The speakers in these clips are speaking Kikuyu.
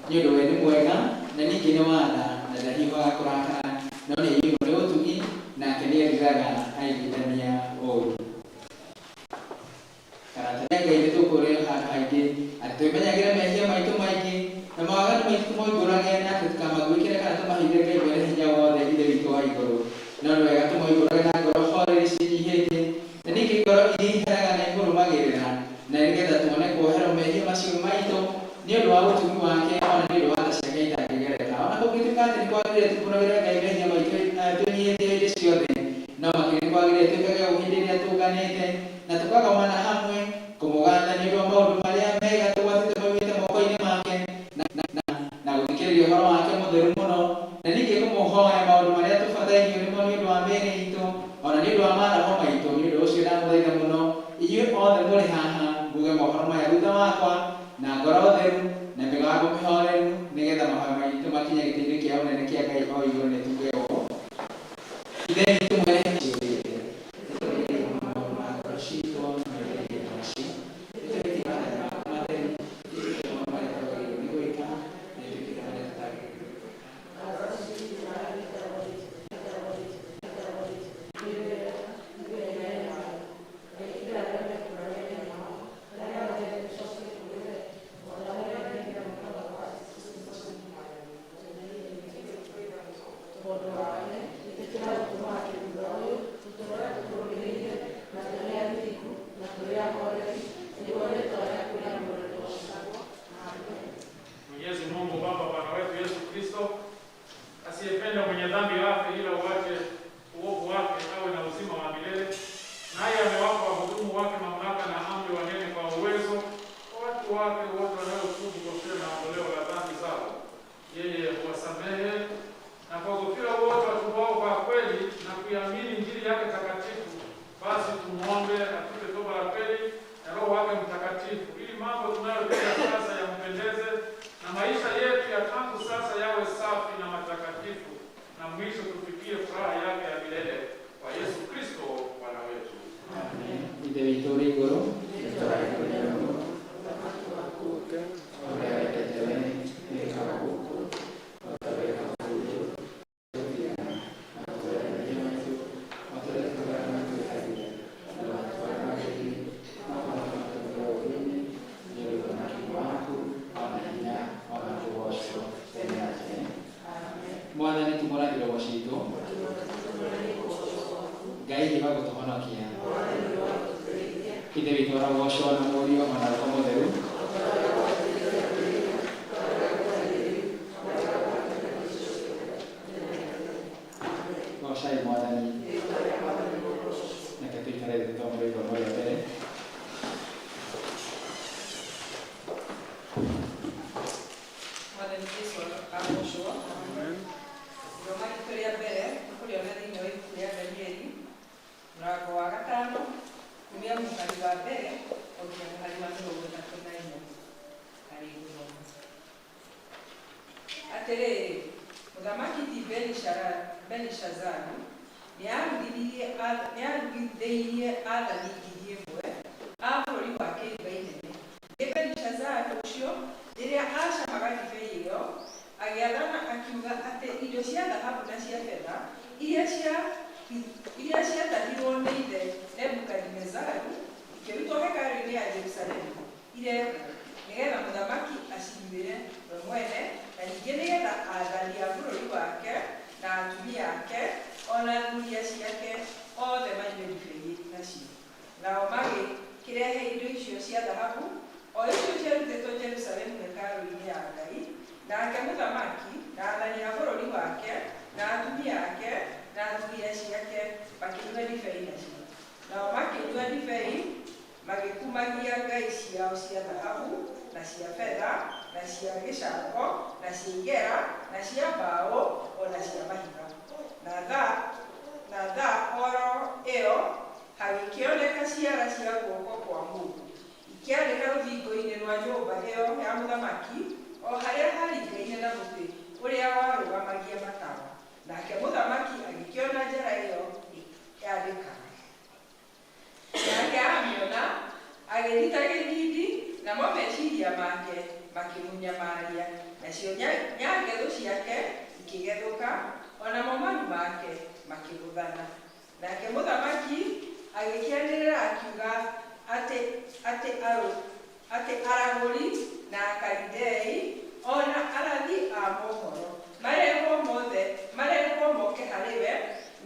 Nĩ ũndũ we nĩ mwega na ningĩ nĩ wa tha na ndahiũhaga kũrakara, no nĩ aiyũirwo nĩ ũtugi, nake nĩeriraga aiguithania ũũru. Karata ya Ngai nĩ tũkũrĩo handũ haingĩ atĩ twĩmenyagĩre mehia maitũ maingĩ na mawaganu maitũ tũmoimbũrage na atĩ tũkamaguĩkĩre kana tũmahithe Ngai mwene hinya wothe Ithe witũ wa igũrũ. No nĩ wega tũmoimbũrage na ngoro horeri ciĩnyihĩtie na ningĩ ngoro iria iheraga na imũrũmagĩrĩra, na nĩgetha tuone kuoherwo mehia macio maitũ nĩ ũndũ wa ũtugi wake o na nĩ ũndũ wa tha ciake itangĩgereka. O na kũngĩtuĩka atĩ nĩ kwagĩrĩire tumbũragĩre Ngai mehia maitũ twĩnyihĩtie hĩndĩ ciothe, no makĩria nĩ kwagĩrĩire twĩkage ũguo hĩndĩ ĩrĩa tũnganĩte na tũkagomana hamwe kũmũgatha nĩ ũndũ wa maũndũ marĩa mega tũgwatĩte moimĩte moko-inĩ make na gũthikĩrĩria ũhoro wake mũtheru mũno, na ningĩ kũmũhoya maũndũ marĩa tũbatairio nĩmo nĩ ũndũ wa mĩĩrĩ itũ o na nĩ ũndũ wa maroho maitũ. Nĩ ũndũ ũcio ndamũthaitha mũno inyuĩ othe mũrĩ haha muge mohoro maya thutha wakwa na ngoro theru na mĩgambo mĩhoreru, nĩgetha mahoya maitũ makinye gĩtĩ-inĩ kĩa ũnene kĩa Ngai o igũrũ. Nĩ tuge ũũ: Ithe witũ mwene ciũrĩte, nĩtũgerie maũndũ ma ngoro citũ na mĩĩrĩ nacio, nĩtũrĩkie maathani maku matheru, twĩkĩte maũndũ marĩa twagĩrĩirwo nĩ gwĩka, na nĩtwĩkĩte marĩa tũtagĩrĩirwo nĩ gwĩka. Mwenyezi Mungu Baba Bwana wetu Yesu Kristo, asiyependa mwenye dhambi afe, ila uache uovu wake awe na uzima wa milele, naye amewapa wahudumu wake mamlaka na amri wanene kwa uwezo kwa watu wake wote wanaotubu kwa na ondoleo la dhambi zao. Yeye huwasamehe na kwa ghufira wote watubao kwa kweli na kuiamini Injili yake takatifu. Basi tumuombe atupe toba la kweli na Roho wake Mtakatifu, ili mambo tunayotenda sasa yampendeze na maisha yetu ya tangu sasa yawe safi na matakatifu, na mwisho tufikie furaha yake ya milele kwa Yesu Kristo Bwana wetu. Amen. Ithe witũ ũrĩ igũrũ, ũrĩa wendete we wĩkaga gũkũ o ta wĩkaga kũu igũrũ. Na ũtũhe mehia maitũ o ta ũrĩa tũheaga matwĩhagia, na ndũgatũtware magerio-inĩ, no ũtũhonokie kuuma ũũru-inĩ, nĩ ũndũ ũthamaki nĩ waku, o na hinya, o na kũgoocwo tene na tene. Mwathani tumũra iromo citũ, Ngai hĩba gũtũhonokia. Ithe witũ arogocwo na Mũriũ o na Roho Mũtheru. Gocai Mwathani. Reke tũikare thĩ tũthome rwĩmbo rĩa mbere. Mwathani Jesu agocwo. Ithoma ritũ rĩa mbere tũkũrĩona thĩinĩ wa ibuku rĩa Danieli mũrango wa gatano kumia mũhari wa mbere o nginya mũhari wa 34. Harĩ gũthoma. Atĩrĩrĩ, mũthamaki ti Belishazaru nĩarugithĩirie aathani 1,000 a bũrũri wake iruga inene. Ningĩ Belishazaru ũcio, rĩrĩa aacamaga ndibei ĩyo, agĩathana akiuga atĩ indo cia thahabu na cia betha iria ciatahirwo nĩ ithe Nebukadinezaru ikĩrutwo hekarũ-inĩ ya Jerusalemu irehwo, nĩgeetha mũthamaki acinyuĩre we mwene, na ningĩ nĩgeetha aathani a bũrũri wake na atumia ake o na thuriya ciake othe manyue ndibei nacio. Nao magĩkĩrehe indo icio cia thahabu, o icio ciarutĩtwo Jerusalemu hekarũ-inĩ ya Ngai, nake mũthamaki, na aathani a bũrũri wake, na atumia ake, na thuriya ciake makĩnyua ndibei nacio. Nao makĩnyua ndibei magĩkumagia ngai ciao cia thahabu, na cia betha, na cia gĩcango, na cia igera, na cia mbaũ, o na cia mahiga. Na thaa o ro ĩyo hagĩkĩoneka ciara cia guoko kwa mũndũ, ikĩarĩka rũthingo-inĩ rwa nyũmba ĩyo ya mũthamaki, o harĩa haringaine na mũtĩ ũrĩa warũgamagia matawa. Nake mũthamaki agĩkĩona njara ĩyo yandĩkaga. Nake aamĩona, agĩthita gĩthiithi, namo meciiria make makĩmũnyamaria. Nacio nyangethũ ciake ikĩgethũka, o namo maru make makĩgũthana. Nake mũthamaki agĩkĩanĩrĩra akiuga atĩ aragũri na Akalidei o na arathi a mohoro marehwo moke harĩ we.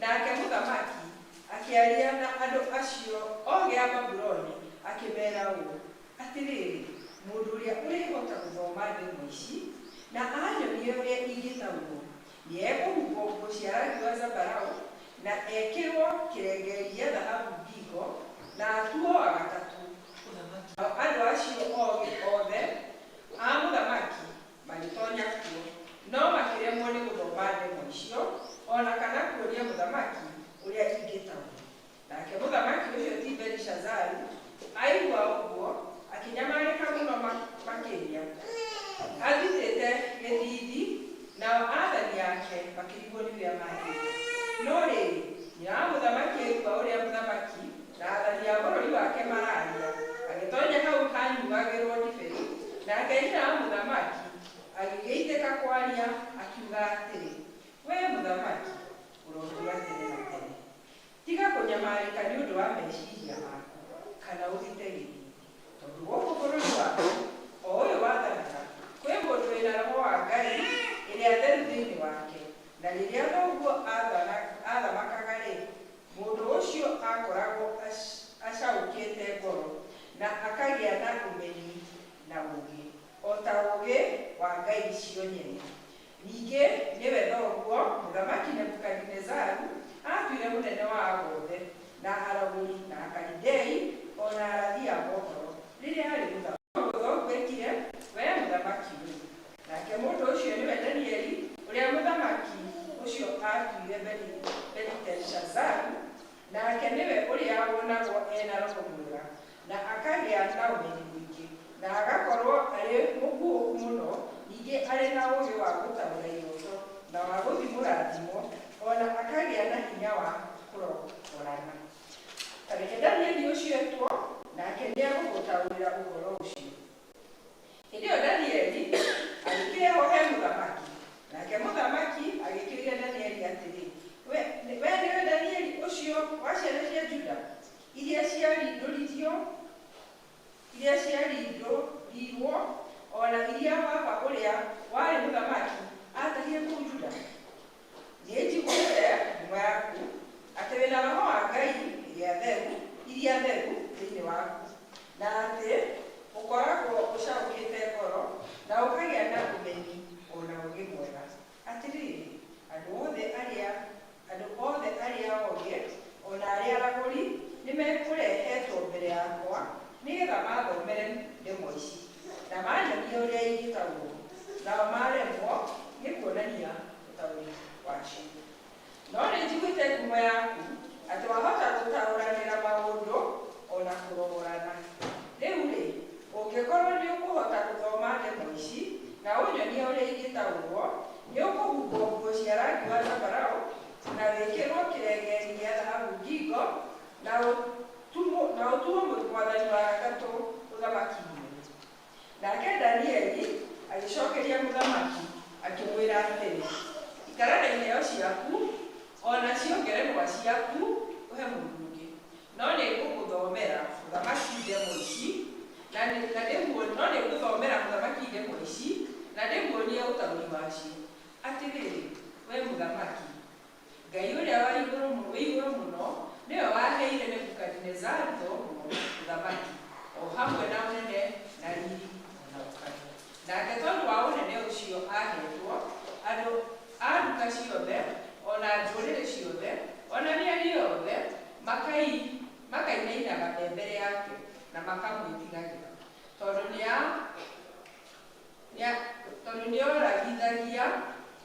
Nake mũthamaki akĩaria na andũ acio ogĩ a Babuloni akĩmeera ũũ: Atĩrĩrĩ, mũndũ ũrĩa ũrĩhota gũthoma ndemwa ici na anyonie ũrĩa ingĩtaũrwo, nĩekũhumbwo nguo cia rangi wa zambarau, na ekĩrwo kĩrengeeri gĩa thahabu ngingo, na atuo wa gatatũ ũthamaki. Nao andũ acio ogĩ othe a mũthamaki magĩtoonya kuo, no makĩremwo nĩ gũthoma ndemwa icio, o na kana kuonia mũthamaki ũrĩa ingĩtaũrwo. Nake mũthamaki ũcio ti Belishazaru aigua ũguo akĩnyamarĩka mũno makĩria, athitĩte gĩthiithi, nao aathani ake makĩrigwo nĩ ũrĩa mangĩka. No rĩrĩ, nyina wa mũthamaki aigua ũrĩa mũthamaki na aathani a bũrũri wake maraaria, agĩtoonya hau haanyuagĩrwo ndibei. Nake nyina wa mũthamaki agĩgĩitĩka kwaria, akiuga atĩrĩ, Wee mũthamaki, ũrotũũra tene na tene. Tiga kũnyamarĩka nĩ ũndũ wa meciiria maku, kana ũthite gĩthiithi, tondũ gũkũ bũrũri waku, o ũyũ wathanaga, kwĩ mũndũ wĩ na roho wa ngai ĩrĩa theru thĩinĩ wake. Na rĩrĩa thoguo aathamakaga-rĩ, mũndũ ũcio aakoragwo acaũkĩte ngoro, na akagĩa na ũmenyi na ũũgĩ, o ta ũũgĩ wa ngai icio nyene. Ningĩ nĩwe thoguo, Mũthamaki Nebukadinezaru, aatuire mũnene wa ago othe, na aragũri, na Akalidei, o na arathi a mohoro, rĩrĩa aarĩ mũthamaki. Ũguo thoguo eekire, wee mũthamaki ũyũ. Nake mũndũ ũcio nĩwe Danieli, ũrĩa mũthamaki ũcio aatuire Beliteshazaru, nake nĩwe ũrĩa wonagwo e na roho mwega, na akagĩa na ũmenyi mũingĩ, na agakorwo arĩ mũguũku mũno, ningĩ arĩ na ũũgĩ wa gũtaũra iroto, na wa gũthimũra thimo, o na akagĩa na hinya wa kũrogorana. Ta reke Danieli ũcio etwo, nake nĩegũgũtaũrĩra ũhoro ũcio. Hĩndĩ ĩyo Danieli agĩkĩrehwo he mũthamaki, nake mũthamaki agĩkĩũria Danieli atĩrĩ, Wee nĩwe Danieli ũcio wa ciana cia Juda, iria ciarindũrirwo, o na iria baba ũrĩa warĩ mũthamaki aatahire kũu Juda? Nĩnjiguĩte ngumo yaku, atĩ wĩ na roho wa ngai iria theru thĩinĩ waku, na atĩ ũkoragwo ũcaũkĩte ngoro, na ũkagĩa na ũmenyi o na ũũgĩ mwega. Atĩrĩrĩ, andũ othe arĩa ogĩ, o na arĩa aragũri, nĩmekũrehetwo mbere yakwa, nĩgeetha maathomere ndemwa ici, na maanyonie ũrĩa ingĩtaũrwo, nao maaremwo nĩ kuonania ũtaũri wacio. No nĩnjiguĩte ngumo yaku, atĩ wahota gũtaũranĩra maũndũ o na kũrogorana. Rĩu-rĩ, ũngĩkorwo nĩũkũhota gũthoma ndemwa ici, na ũnyonie ũrĩa ingĩtaũrwo, nĩũkũhumbwo nguo cia rangi wa zambarau, na wĩkĩrwo kĩrengeeri gĩa thahabu ngingo, na ũtuo mwathani wa gatatũ ũthamaki-inĩ. Nake Danieli agĩcookeria mũthamaki akĩmwĩra atĩrĩ, Ikara na iheo ciaku, o nacio ngerenwa ciaku ũhe mũndũ ũngĩ. No nĩngũgũthomera mũthamaki ndemwa ici, na ndĩmuonie ũtaũri wacio. Atĩrĩrĩ, wee mũthamaki, Ngai ũrĩa wĩ igũrũ mũno nĩwe waheire Nebukadinezaru thoguo ũthamaki, o hamwe na ũnene na riiri o na ũkaru. Nake tondũ wa ũnene ũcio aaheetwo, andũ a nduka ciothe, o na ndũrĩrĩ ciothe, o na mĩario yothe, makainainaga me mbere yake na makamwĩtigagĩra, tondũ nĩoragithagia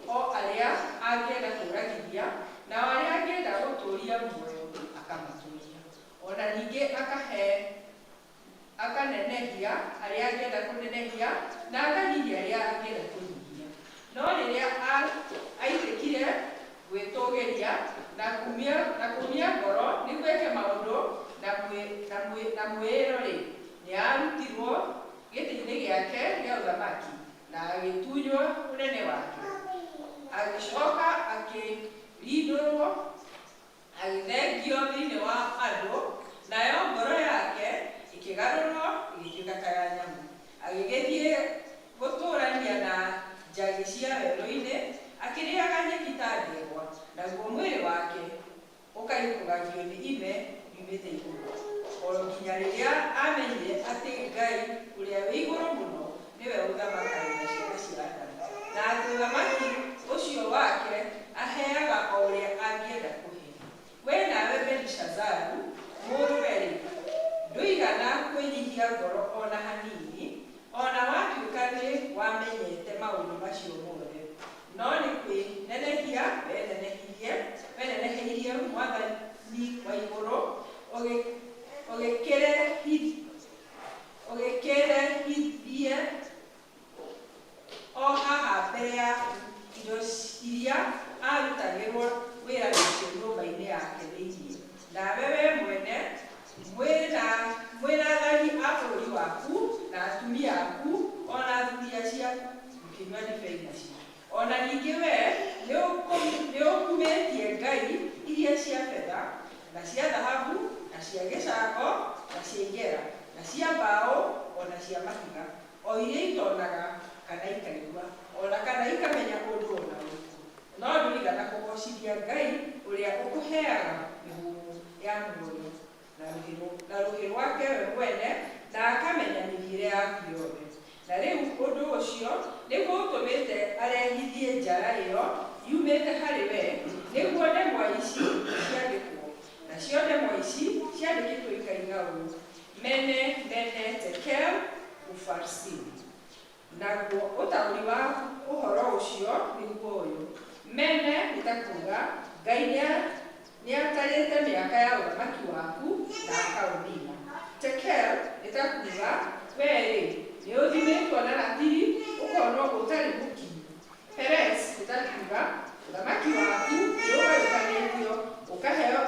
o arĩa angĩenda kũũragithia, nao arĩa angĩenda gũtũũria muoyo akamatũũria. O na ningĩ akanenehia arĩa angĩenda kũnenehia, na akanyiihia arĩa angĩenda kũnyiihia. No rĩrĩa aitĩkire gwĩtũũgĩria na kũũmia ngoro nĩguo eke maũndũ na mwĩĩro-rĩ, nĩarutirwo gĩtĩ-inĩ gĩake kĩa ũthamaki, na agĩtunywo Ũnene wake. Agĩcoka akĩrindũrwo, agĩthengio thĩinĩ wa andũ, nayo ngoro yake ĩkĩgarũrwo ĩgĩtuĩka ta ya nyamũ. Agĩgĩthiĩ gũtũũrania na njagĩ cia werũ-inĩ, akĩrĩaga nyeki ta ndegwa, naguo mwĩrĩ wake ũkaihũgagio nĩ ime riumĩte igũrũ, o nginya rĩrĩa amenyire atĩ Ngai ũrĩa wĩ igũrũ mũno nĩwe ũthamakagĩra ciana cia Adamu, na atĩ ũthamaki ũcio wake aheaga o ũrĩa angĩenda kũhe. We nawe Belishazaru, mũrũwe-rĩ, ndũigana kwĩnyihia ngoro o na hanini, o na watuĩka nĩ wamenyete maũndũ macio mothe, no nĩ kwĩnenehia weneneheirie Mwathani wa igũrũ, ũgĩkĩrehithie o haha mbere yaku indo iria aarutagĩrwo wĩra nacio nyũmba-inĩ yake thĩinĩ. Nawe we mwene, mwĩ na aathani a bũrũri waku, na atumia aku, o na thuriya ciaku, mũkĩnyua ndibei nacio. O na ningĩ wee nĩũkumĩtie ngai iria cia betha, na cia thahabu, na cia gĩcango, na cia igera, na cia mbaũ, o na cia mahiga, o iria itonaga kana ikaigua, o na kana ikamenya ũndũ o na ũrĩkũ. No ndũigana kũgoocithia Ngai ũrĩa ũkũheaga mĩhũmũ ya muoyo na rũhĩ rwake we mwene, na akamenya mĩthiĩre yaku yothe. Na rĩu ũndũ ũcio nĩguo ũtũmĩte arehithie njara ĩyo yumĩte harĩ we, nĩguo ndemwa ici ciandĩkwo. Nacio ndemwa ici ciandĩkĩtwo ikaiga ũũ: Mene, Mene, Tekel, Ufarsin. Naguo ũtaũri wa ũhoro ũcio nĩguo ũyũ: Mene nĩ ta kuuga Ngai nĩatarĩte mĩaka ya ũthamaki waku na akaũniina. Tekel nĩ ta kuuga wee-rĩ, nĩũthimĩtwo na ratiri ũkonwo ũtarĩ mũkinyu. Peres nĩ ta kuuga ũthamaki waku nĩũgayũkanĩtio ũkaheo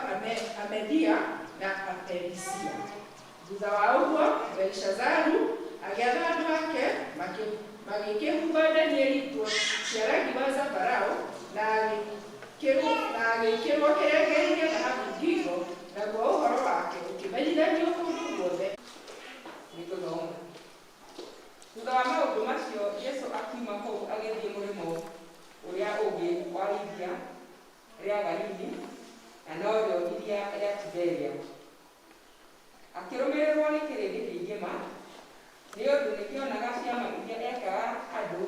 Amedia na Aperisia. Thutha wa ũguo Belishazaru agĩatha andũ ake, magĩkĩhumba Danieli nguo cia rangi wa zambarau, na agĩĩkĩrwo kĩrengeri gĩa thahabu ngingo, naguo ũhoro wake ũkĩmenyithanio kũndũ guothe. Nĩ gũthoma. Thutha wa maũndũ macio Jesũ akiuma kũu agĩthiĩ mũrĩmo ũrĩa ũngĩ wa iria rĩa Galili, na norĩo iria rĩa Tiberia. Akĩrũmĩrĩrwo nĩ kĩrĩndĩ kĩingĩ ma, nĩ ũndũ nĩkĩonaga ciama iria ekaga andũ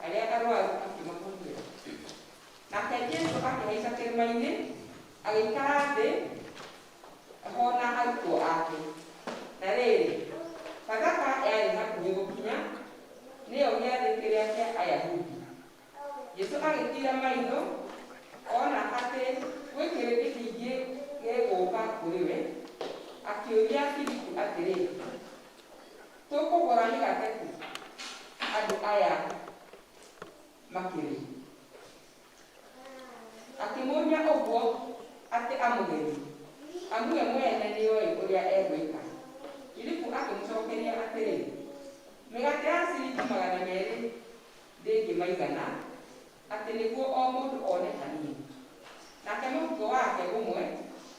arĩa arwaru akĩmahonia. Nake Jesũ akĩhaica kĩrĩma-inĩ, agĩikara thĩ ho na arutwo ake. Na rĩrĩ, Bathaka yarĩ hakuhĩ gũkinya, nĩyo gĩathĩ kĩrĩa kĩa Ayahudi. Jesũ agĩtiira maitho ona atĩ gwĩ kĩrĩndĩ kĩingĩ gĩgũũka kũrĩ we, akĩũria Filipu atĩrĩ, tũkũgũra mĩgate kũ andũ aya makĩrĩe? Akĩmũũria ũguo atĩ amũgerie, amu we mwene nĩoĩ ũrĩa egwĩka. Filipu akĩmũcookeria atĩrĩ, mĩgate ya ciringi 200 ndĩngĩmaigana, atĩ nĩguo o mũndũ one hanini. Nake mũrutwo wake ũmwe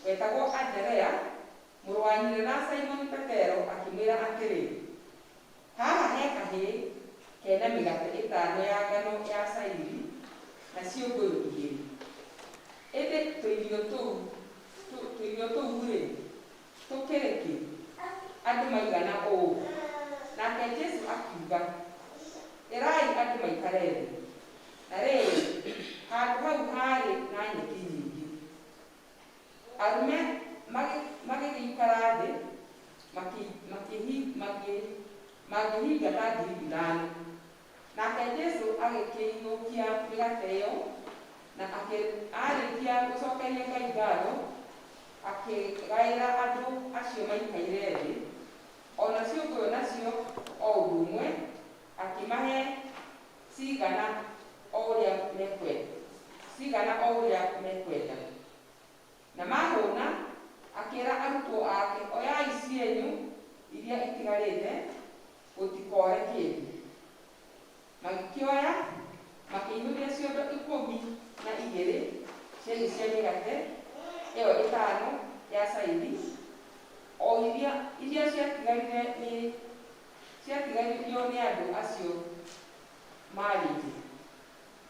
wetagwo Anderea, mũrũ wa nyina na Simoni Petero, akĩmwĩra atĩrĩ, haha he kahĩĩ kena mĩgate 5 ya ngano ya cairi na ciũngũyũ 2. Ĩndĩ tũirio tũu-rĩ, tũkĩrĩ kĩ andũ maigana ũũ? Nake Jesũ akiuga, ĩrai andũ maikare thĩ. Na rĩrĩ, handũ hau haarĩ na nyeki nyingĩ. Arũme magĩgĩikara thĩ, mangĩhinga ta 5,000. Nake Jesũ agĩkĩiyũkia mĩgate ĩyo, na aarĩkia gũcookeria Ngai ngatho, akĩgaĩra andũ acio maikaire thĩ. O na ciũngũyũ nacio o ũndũ ũmwe, akĩmahe cigana o ũrĩa mekwenda. Na mahũũna, akĩĩra arutwo ake, oyai cienyũ iria itigarĩte, gũtikoore kĩndũ. Magĩkĩoya, icio cia mĩgate ĩyo ĩtano ya cairi o iria ciatigarire nĩ ciatigaririo nĩ andũ acio maarĩire.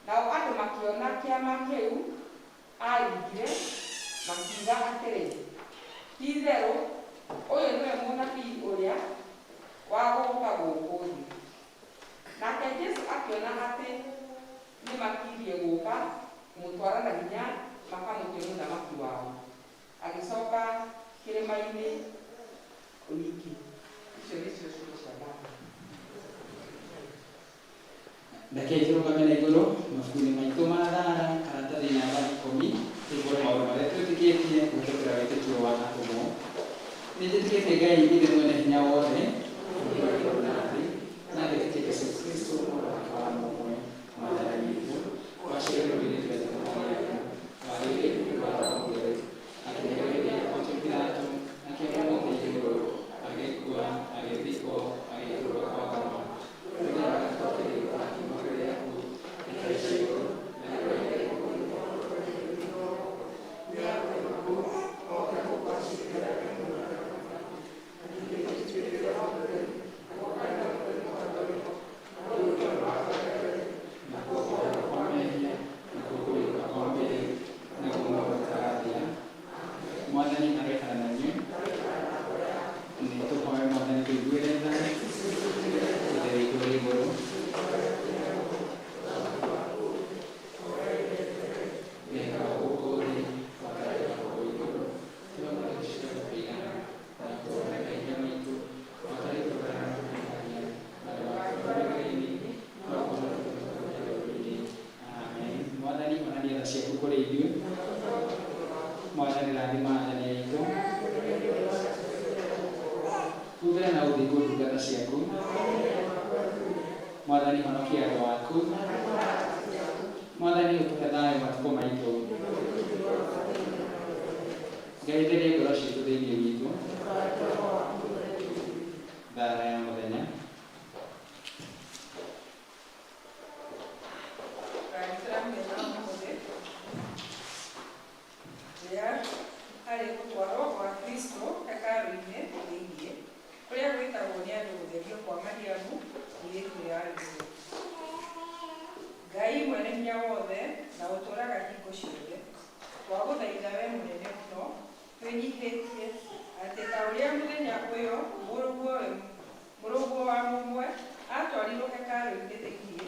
Nao andũ makĩona kĩama kĩu aaringire, makiuga atĩrĩ, ti-itherũ ũyũ nĩwe mũnabii ũrĩa wa gũũka gũkũ thĩ. Nake Jesũ akĩona atĩ nĩmakirie gũũka kũmũtwara na hinya makamũtue mũthamaki wao, agĩcoka kĩrĩma-inĩ wiki. Icio nĩcio ciugo cia Mwathani. Rekei tũrũgame na igũrũ mabuku-inĩ maitũ ma thara karatathi namba 10 tũimbũre maũndũ marĩa twĩtĩkĩtie kũhĩtũkĩra wĩtĩkio wa atũmwo. Nĩnjĩtĩkĩtie Ngai Ithe mwene hinya wothe na thĩ, na ngetĩkia Jesũ Kristũ mũrũ wake wa mũmwe Mwathani witũ, waciarirwo mũirĩtu wetagwo Mariamu, warĩire ũndũ wa Roho Mũtheru, akĩneo hĩndĩ ya Pontio Pilato, akĩambwo mũtĩ igũrũ, agĩkua, agĩthikwo, agĩikũrũka kwa ngoma. Mũthenya wa gatatũ akĩriũka akiuma kũrĩ akuũ, akĩhaica igũrũ, na nakuo kũhoro kwa mehia, nakuo kũriũka kwa mwĩrĩ, naguo muoyo ũtagathira. Mwathani aroikara na inyuĩ. Nĩ tũhoe Mwathani tũiguĩre tha. Ithe witũ ũrĩ igũrũ, gĩĩkagwo gũkũ thĩ o ta ũrĩa gĩĩkagwo kũu igũrũ. Tũhe mũgate ũcio wa kũigana, na ũtuohere mehia maitũ o ta ũrĩa tuoheraga arĩa matũhĩtagia, na ndũgatũtware magerio-inĩ, no ũtũhonokie kuuma ũũru-inĩ. Amen. Mwathani onania tha ciaku kũrĩ ithuĩ. Mwathani rathima athani aitũ. Humbĩra na ũthingu ndungata ciaku. Mwathani honokia andũ aku. Mwathani ũtũhe thayũ matukũ maitũ. Ngai theria ngoro citũ thĩinĩ witũ. Thara ya mũthenya. Kanitha mũthenya wa ũmũthĩ rĩrĩa harĩ gũtwarwo kwa Kristo hekarũ-inĩ thĩinĩ kũrĩa gwĩtagwo nĩ andũ gũtherio kwa Mariamu mũirĩtu ũrĩa warĩ mũtheru. Ngai mwene hinya wothe na ũtũũraga hingo ciothe, twagũthaitha we mũnene mũno twĩnyihĩtie atĩ ta ũrĩa mũthenya ũyũ mũrũguo wa mũmwe atwarirwo hekarũ-inĩ thĩinĩ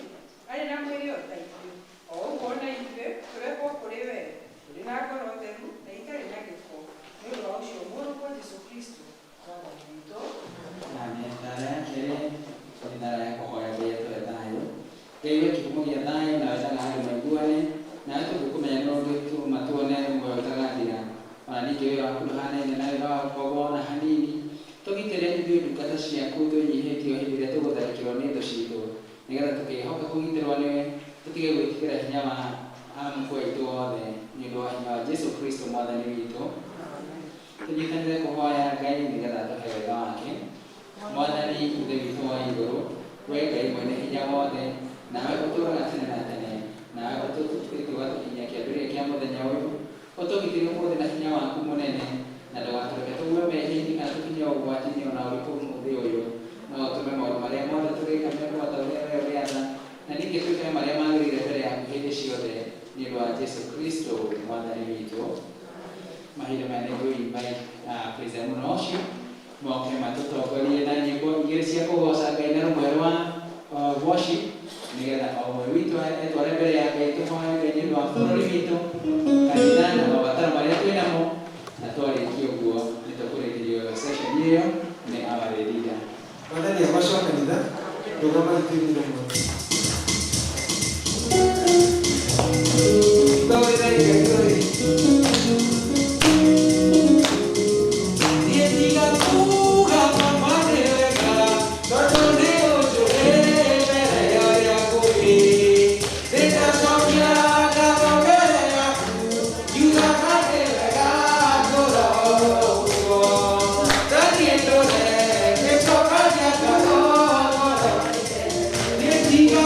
arĩ na mwĩrĩ o ta ithuĩ, o ũguo na ithuĩ tũrehwo kũrĩ we tũrĩ na ngoro theru na itarĩ na gĩko nĩ ũndũ wa ũcio mũrũguo Jesũ Kristo Mwathani witũ. Amen. Thara ya kerĩ nĩ thara ya kũhoya Ngai atũhe thayũ. Ngai we kĩhumo gĩa thayũ na wendaga andũ maiguane, nawe tũngĩkũmenya nĩ ũngĩtũma tuone muoyo ũtagathira. Ona ningĩ wĩra waku ndũhanaine na wĩra wa ngombo ona hanini. Tũgitĩre ithuĩ ndungata ciaku twĩnyihĩtie o hĩndĩ ĩrĩa tũgũtharĩkĩrwo nĩ thũ citũ, nĩgetha tũkĩĩhoka kũgitĩrwo nĩwe, tũtige gwĩtigĩra hinya wa amuku aitũ othe, nĩ ũndũ wa hinya wa Jesũ Kristo Mwathani witũ. Tũnyitanĩre kũhoya Ngai nĩgetha atũhe wega wake. Mwathani Ithe witũ wa igũrũ, we Ngai mwene hinya wothe, nawe ũtũũraga tene na tene, nawe ũtũtũkĩtie ũgatũkinyia kĩambĩrĩria kĩa mũthenya ũyũ, ũtũgitĩre ũmũthĩ na hinya waku mũnene, na ndũgatũreke tũgue mehia-inĩ kana tũkinye ũgwati-inĩ ona ũrĩkũ ũmũthĩ ũyũ, no ũtũme maũndũ marĩa mothe tũrĩka mekwo ta ũrĩa we ũrĩatha, na ningĩ twĩkage marĩa magĩrĩire mbere yaku hĩndĩ ciothe, nĩ ũndũ wa Jesũ Kristo Mwathani witũ. Mahinda maya nĩ ngũ-invite praise mũno ũcio moke matũtongorie na nyĩmbo igĩrĩ cia kũgoca Ngai na rũmwe rwa worship, nĩgetha o ũmwe witũ etware mbere ya Ngai tũhoe Ngai nĩ ũndũ wa bũrũri witũ, kanitha na mabataro marĩa twĩ namo, na twarĩkia ũguo nĩ tũkũrĩkĩrio session ĩyo nĩ our leader. Mwathani agocwo kanitha, rũgama ithuĩ mũthĩ. Thank you.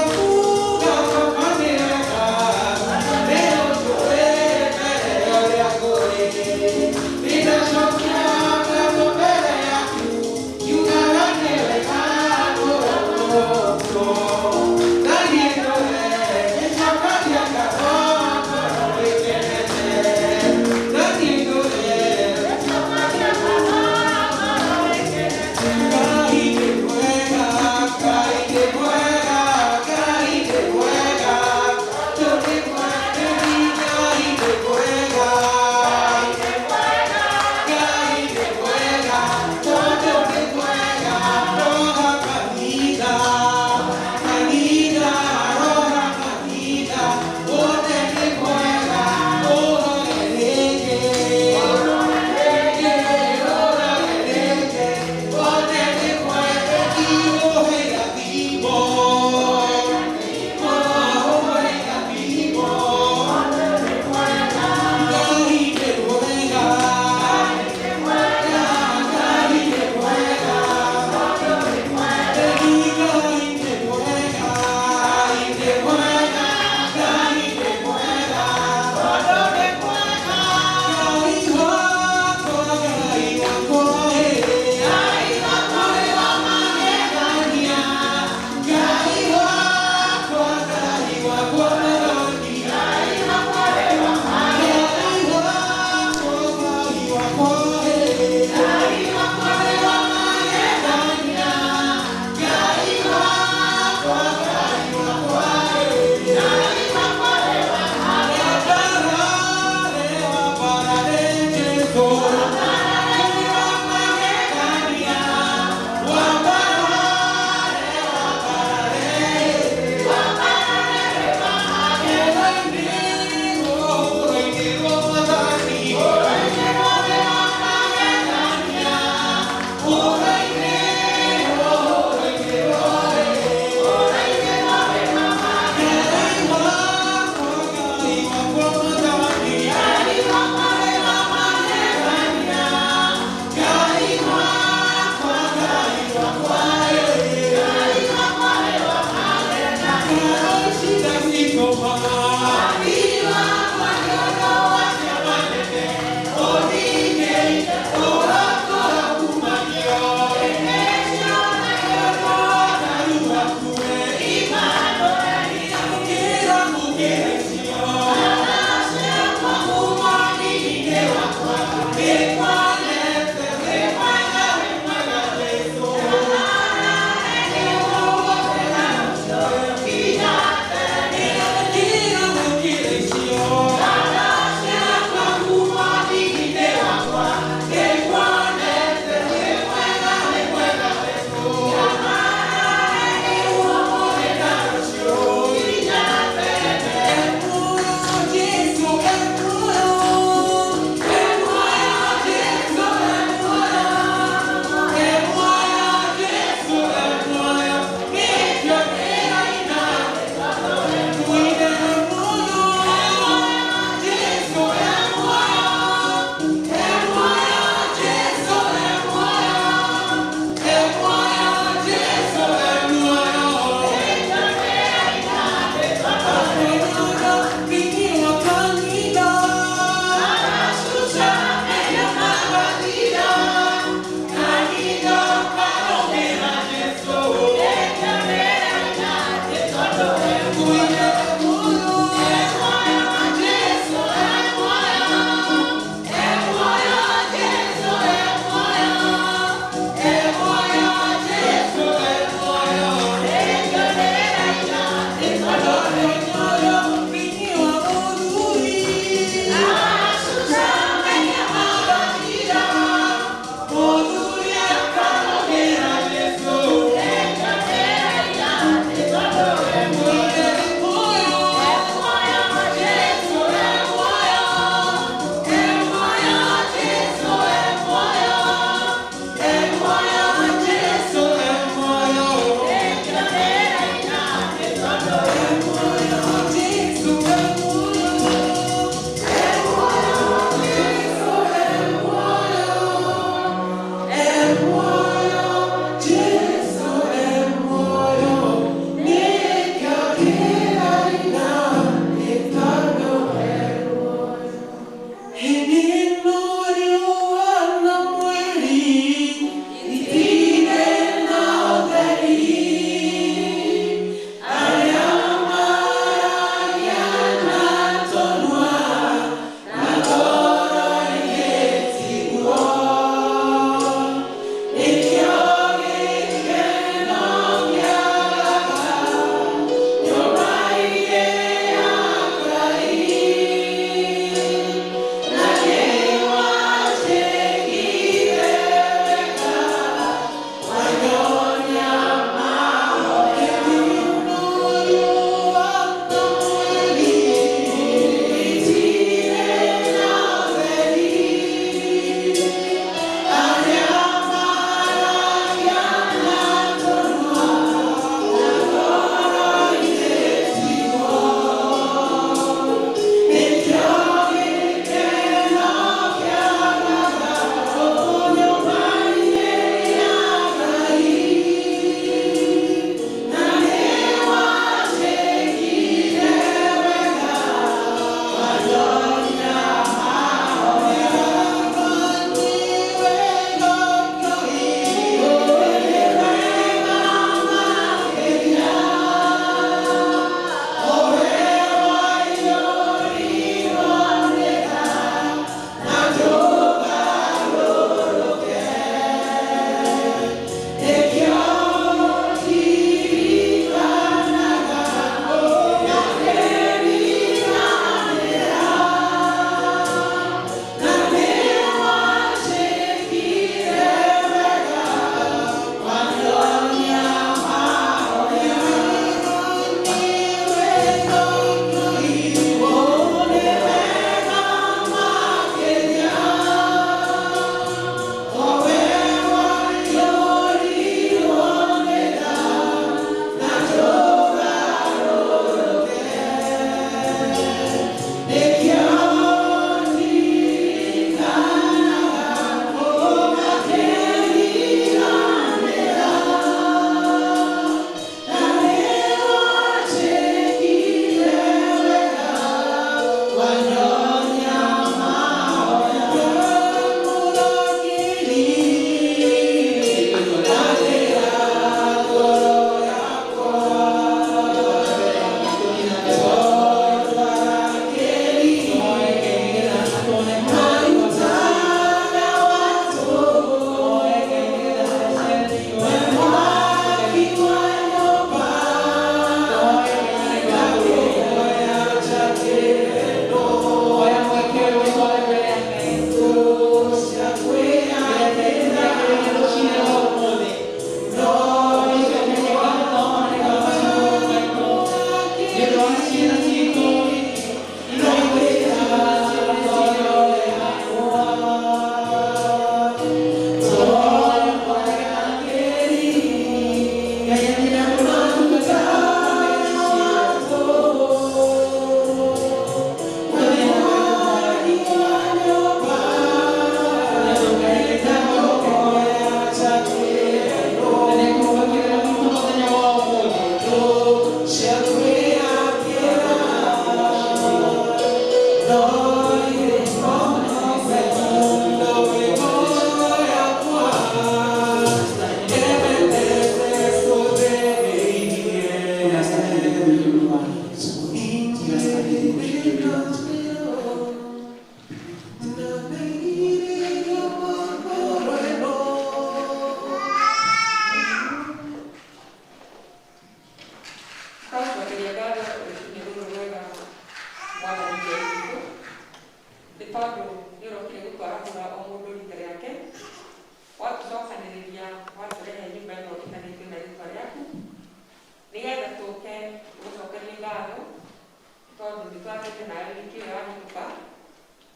Tũrathiĩte nawe wiki ĩyo yahĩtũka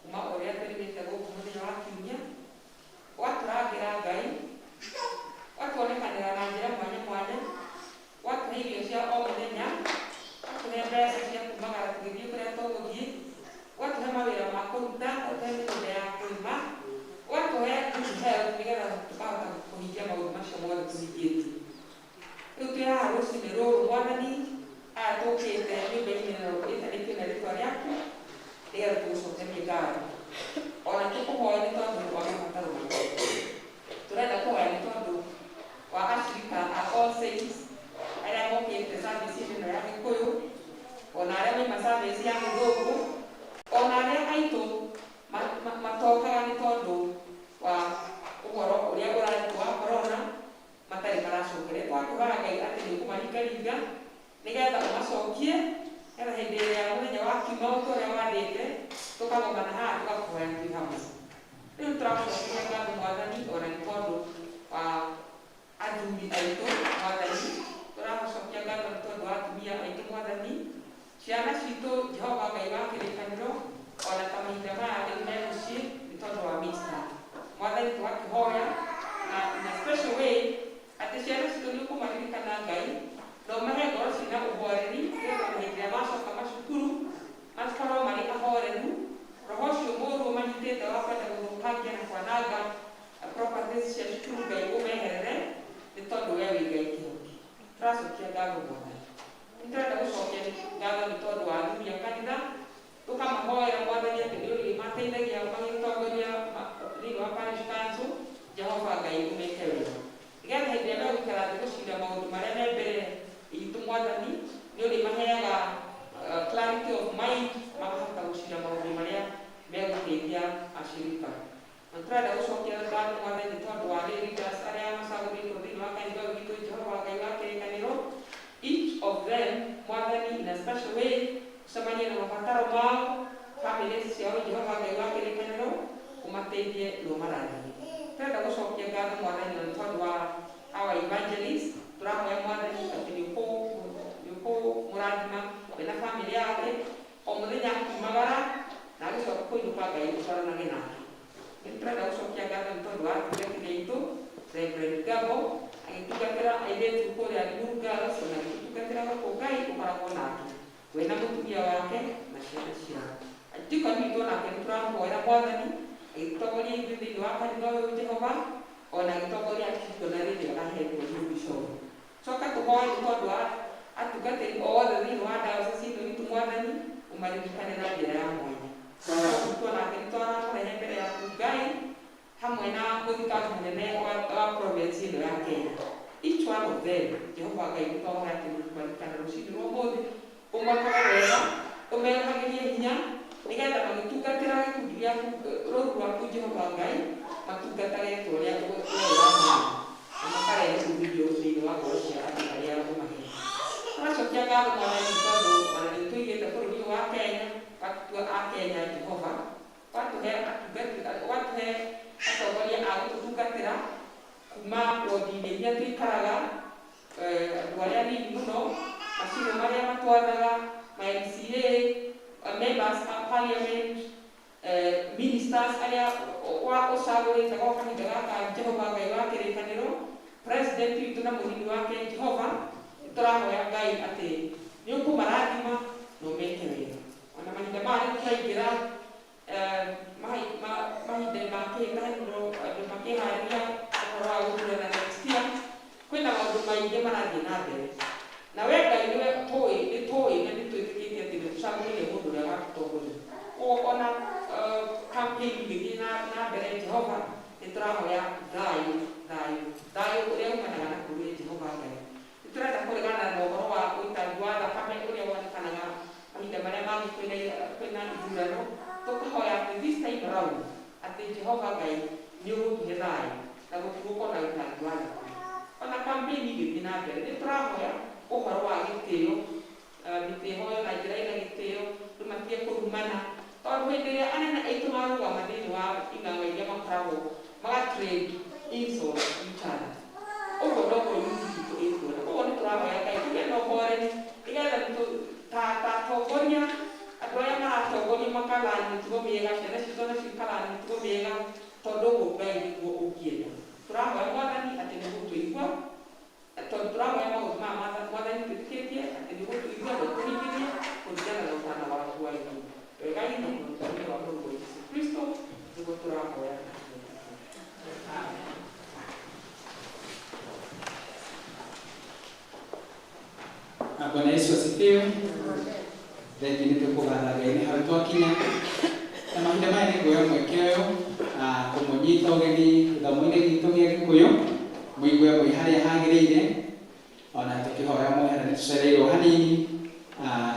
kuma ũrĩa twĩrĩgĩte gũkũ mũthenya wa kiumia, ũgatũrangĩra Ngai, ũgatuonekanĩra na njĩra mwanya mwanya, ũgatũhe irio cia o mũthenya, ũgatũhe mbeca cia kumagara tũgĩthiĩ kũrĩa tũgũthiĩ, ũgatũhe mawĩra ma kũruta, ũgatũhe mĩgũnda ya kũrĩma, ũgatũhe good health nĩgetha tũkahota kũhingia maũndũ macio mothe tũhingĩtie. Rĩu twĩ haha rũcinĩ rũrũ Mwathani, aya tũkĩte nyũmba-inĩ ĩno ĩtanĩtio na rĩtwa rĩaku nĩgetha tũgũcokerie ngatho. Ona tũkũhoya nĩ tondũ wa mabataro maitũ. Tũrenda kũhoya nĩ tondũ wa ashirika a All Saints arĩa mokĩte service-inĩ ĩno ya Gĩkũyũ, ona arĩa maima service ya Gĩthũngũ, ona arĩa aitũ matokaga nĩ tondũ wa ũhoro ũrĩa ũrarekwo wa corona matarĩ maracokeria. Twakĩhoya Ngai atĩ nĩ ũkũmaringaringa nĩgetha ũmacokie, nĩgetha hĩndĩ ĩrĩa mũthenya wa kiumia o ta ũrĩa wathĩte tũkagomana haha tũgakũhoya twĩ hamwe. Rĩu tũragũcokeria ngatho Mwathani ona nĩ tondũ wa athuri aitũ Mwathani, tũragũcokia ngatho nĩ tondũ wa atumia aitũ Mwathani, ciana citũ Jehova Ngai wa kĩrĩkanĩro, ona ta mahinda maya rĩu me mũciĩ nĩ tondũ wa mista. Mwathani tũgakĩhoya na in a special way atĩ ciana citũ nĩ ũkũmaririkana Ngai na ũmahe ngoro ciĩna ũhoreri nĩgetha ona hĩndĩ ĩrĩa macoka macukuru makorwo marĩ ahoreru, roho ũcio mũũru ũmanyitĩte wa kwenda gũthũkangia na kwananga properties cia cukuru Ngai ũmeherere nĩ tondũ we wĩ Ngai kĩhoki. Tũracokia ngatho Mwathani. Nĩ tũrenda gũcokia ngatho nĩ tondũ wa athuri a kanitha, tũkamahoera Mwathani atĩ nĩ ũrĩmateithagia magĩtongoria thĩinĩ wa parish council, Jehova Ngai ũmeke wega. Nĩgetha hĩndĩ ĩrĩa megũikara thĩ gũcira maũndũ marĩa me mbere itũ Mwathani, nĩ ũrĩmaheaga clarity of mind, makahota gũcira maũndũ marĩa megũteithia ashirika. Na tũrenda gũcokia ngatho Mwathani nĩ tondũ wa lay leaders arĩa macagũrĩtwo thĩinĩ wa kanitha ũyũ witũ Jehova Ngai wa kĩrĩkanĩro, each of them Mwathani in a special way ũcemanie na mabataro mao, families ciao Jehova Ngai wa kĩrĩkanĩro ũmateithie na ũmarathime. Tũrenda gũcokia ngatho Mwathani na nĩ tondũ wa our evangelist, tũrahoya Mwathani atĩ nĩ ũkũmũrathima we na family yake o mũthenya akiumagara na agĩcoka kũinũka Ngai ũtwaranage nake. Nĩ tũrenda gũcokia ngatho nĩ tondũ wa atungatĩri aitũ Reverend Gabo agĩtungatĩra airĩtu kũrĩa Limuru Girls ona agĩtũtungatĩra gũkũ Ngai ũkoragwo nake we na mũtumia wake na ciana ciao. Deacon witũ onake nĩ tũramũhoera Mwathani agĩtũtongoria ithuĩ thĩinĩ wa kanitha ũyũ Jehova, ona agĩtongoria missionary ĩrĩa ahetwo nĩ bishop. Coka tũhoe nĩ tondũ wa atungatĩri othe thĩinĩ wa diocese ĩno itũ Mwathani ũmaririkane na njĩra ya mwanya. Bishop witũ onake nĩ tũramũrehe mbere yaku Ngai hamwe na mũthikabu mũnene wa province ĩno ya Kenya. Each one of them, Jehova Ngai nĩ twahoya atĩ nĩ ũkũmaririkana rũcinĩ rwa ũmũthĩ, ũmakaga wega, ũmerohagĩrie hinya nĩgetha magĩtungatĩra gĩkundi gĩaku rũũru rwaku Jehova Ngai matungatage ta ũrĩa we ũramenda na makarehe umithio thĩinĩ wa ngoro cia andũ arĩa ũmahete. Tũracokia ngatho Mwathani nĩ tondũ ona nĩ ũtũigĩte bũrũri ũyũ wa Kenya, ũgatutua a Kenya Jehova, ũgatũhe atungati, ũgatũhe atongoria a gũtũtungatĩra kuma wondi-inĩ iria tũikaraga, andũ arĩa anini mũno, macibũ marĩa matwathaga, ma MCA, members a parliament, ministers arĩa ũcagũrĩte gwa kahinda gaka Jehova Ngai wa kĩrĩkanĩro, president witũ na mũnini wake Jehova, nĩ tũrahoya Ngai atĩ nĩ ũkũmarathima na ũmeke wega. Ona mahinda maya rĩu tũraingĩra mahinda ma kĩhĩtahĩtanĩro andũ makĩharĩria ũhoro wa gũthurana next year, kwĩna maũndũ maingĩ marathiĩ na mbere. Na we Ngai nĩwe tũĩ, nĩ tũĩ na nĩ twĩtĩkĩtie atĩ nĩ ũcagũrĩire mũndũ ũrĩa ũgatũtongoria. Koguo ona campaign igĩthiĩ na mbere Jehova, nĩ tũrahoya thayũ, thayũ, thayũ ũrĩa umanaga na kũrĩ Jehova Ngai. Nĩ tũrenda kũregana na ũhoro wa ũitangi wa thakame ũrĩa wonekanaga mahinda marĩa mangĩ kwĩna ithurano, tũkahoya atĩ this time round atĩ Jehova Ngai nĩ ũgũtũhe thayũ na gũtigũkorwo na ũitangi wa thakame. Ona campaign igĩthiĩ na mbere nĩ tũrahoya ũhoro wa gĩtĩo, mĩtĩ ĩhoywo na njĩra ĩna gĩtĩo, andũ matige kũrumana, tondũ hĩndĩ ĩrĩa anene aitũ marũgama thĩinĩ wa ing'ang'a iria makoragwo maga trade insult each other. Ũguo noguo youth itũ ĩkuona. Koguo nĩ tũrahoya Ngai tũgĩe na ũhoreri nĩgetha ta atongoria andũ arĩa makalani mĩtugo mĩega, ciana citũ onacio ikalani mĩtugo mĩega, tondũ ũguo Ngai nĩguo ũngĩenda. Tũrahoya Mwathani atĩ nĩ gũtũigua, tondũ tũrahoya maũndũ maya Mwathani twĩtĩkĩtie atĩ nĩ gũtũigua na ũtũhingĩrie kũringana na ũtana waku wa igũrũ. Wega-inĩ na ũtana wa Mũrũguo Jesũ Kristo nĩguo tũrahoya. Amen. Na Bwana Yesu asifiwe. Thengi nĩ tũkũgatha Ngai nĩ hau twakinya. Na mahinda maya nĩ nguoya mweke ũyũ kũmũnyita ũgeni gĩthomo-inĩ gitũ gĩa Gĩkũyũ, mũigue mwĩ harĩa hagĩrĩire, ona tũkĩhoya mũhera nĩ tũcereirwo hanini,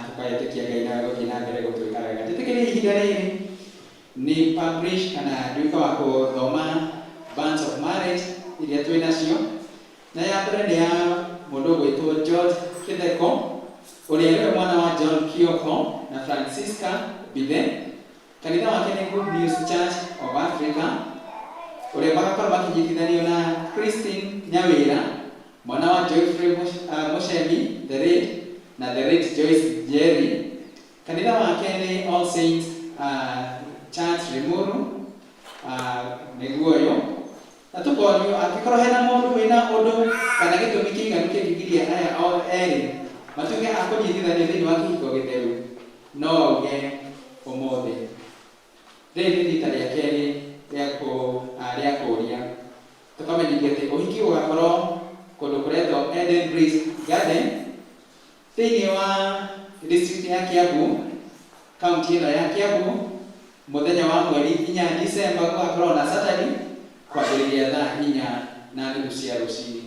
tũkaĩtĩkia Ngai nawe gũthiĩ na mbere gũtwĩka wega. Njĩtĩkĩrie ihinda rĩrĩ nĩ publish kana nduĩke wa gũthoma bands of marriage iria twĩ nacio. Na ya mbere nĩ ya mũndũ ũgwĩtwo George Kĩtheko, ũrĩa nĩwe mwana wa John Kioko na Francisca Mbithe. Kanitha wake nĩ Good News Church of Africa, ũrĩa magakorwo makĩnyitithanio na Christine Nyawĩra, mwana wa Geoffrey Mũcemi the late na the late Joyce Njeri. Kanitha wake nĩ All Saints Church Limuru, nĩguo ũyũ. Na tũkonio angĩkorwo hena mũndũ wĩna ũndũ kana gĩtũmi kĩiganu kĩngĩgiria aya o erĩ matuĩke a kũnyitithanio thĩinĩ wa kĩhiko gĩtheru, no auge ũmũthĩ. Rĩrĩ nĩ rita rĩa kerĩ rĩa rĩa kũũria. Tũkamenyithio atĩ ũhiki ũgakorwo kũndũ kũretwo Eden Breeze Garden thĩinĩ wa district ya Kiambu, kaunti ĩno ya Kiambu, mũthenya wa mweri 4 December, gũgakorwo na Saturday, kwambĩrĩria thaa 4:30 cia rũcinĩ.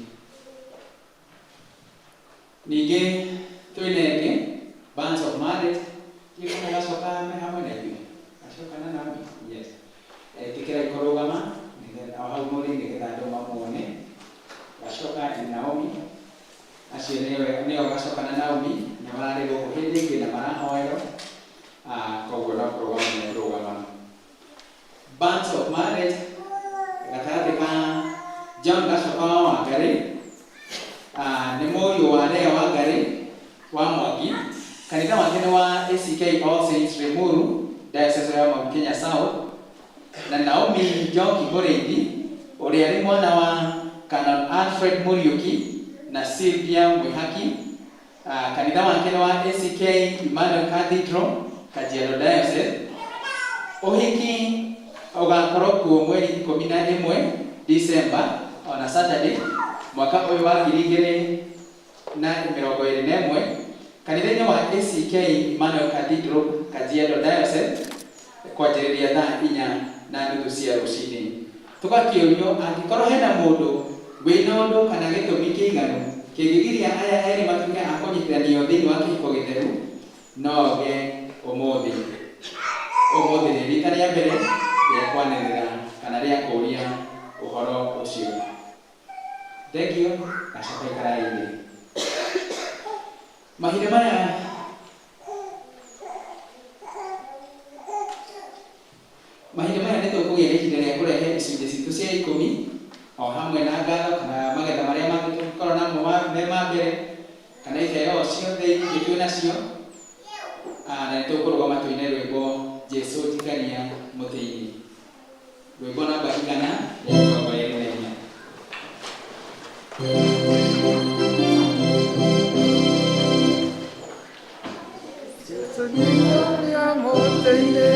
Ningĩ twĩna ĩngĩ bands of marriage, ndiũĩ kana gacoka me hamwe na ithuĩ, gacoka na Naomi, yes. Ĩtĩkĩrai kũrũgama nĩgetha o hau mũrĩ nĩgetha andũ mamuone. Gacoka and Naomi, acio nĩo Gacoka na Naomi, nĩ mararĩ gũkũ hĩndĩ ĩngĩ na marahoerwo, koguo no kũrũgama mekũrũgama. Bands of marriage gatagatĩ ka John Gacoka wa Wangarĩ, nĩ mũriũ wa Lea Wangarĩ wa Mwangi, kanitha wake nĩ wa ACK All Saints Limuru, Diocese ya Mount Kenya South, na Naomi Njoki Mũrĩithi, ũrĩa arĩ mwana wa Canon Alfred Mũriũki na Sylvia Mwĩhaki, kanitha wake nĩ wa ACK Emmanuel Cathedral, Kajiado Diocese. Ũhiki ũgakorwo kuo mweri 11 December, ona Saturday, mwaka ũyũ wa 2021, kanitha-inĩ wa ACK Emmanuel Cathedral, Kajiado Diocese, kwanjĩrĩria thaa 4:30 cia rũcinĩ. Tũgakĩũrio angĩkorwo hena mũndũ wĩna ũndũ kana gĩtũmi kĩiganu kĩngĩgiria aya erĩ matuĩke a kũnyitithanio thĩinĩ wa kĩhiko gĩtheru, no auge ũmũthĩ. Ũmũthĩ nĩ rita rĩa mbere rĩa kwanĩrĩra kana rĩa kũũria ũhoro ũcio. Thengiũ, gacoka ikarai thĩ. Mahinda maya nĩ tũkũgĩa na ihinda rĩa kũrehe icunjĩ citũ cia ikũmi o hamwe na ngatho kana magetha marĩa mangĩ tũngĩkorwo namo me ma mbere kana iheo o ciothe ingĩ twĩ nacio, na nĩ tũkũrũgama tũine rwĩmbo Jesũ njikaria mũtĩ-inĩ, rwĩmbo namba 124. Jesũ njikaria mũtĩ-inĩ.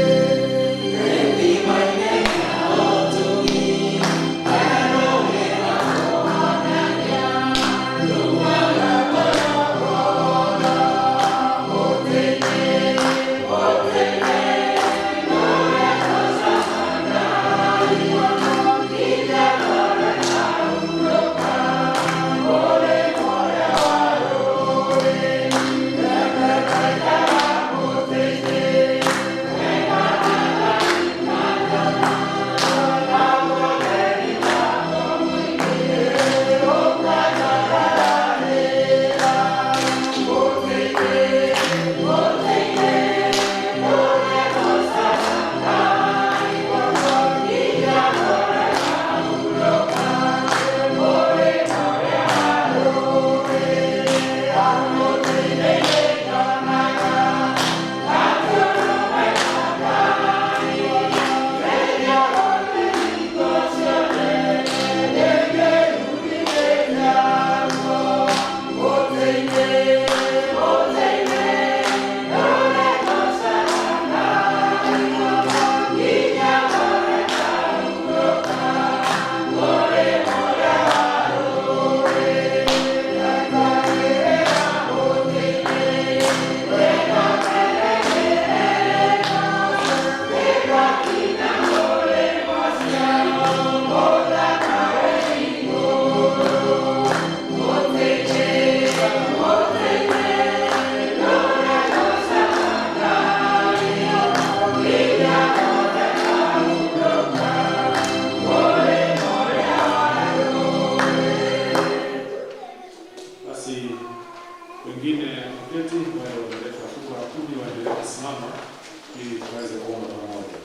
ili tuweze kuomba pamoja.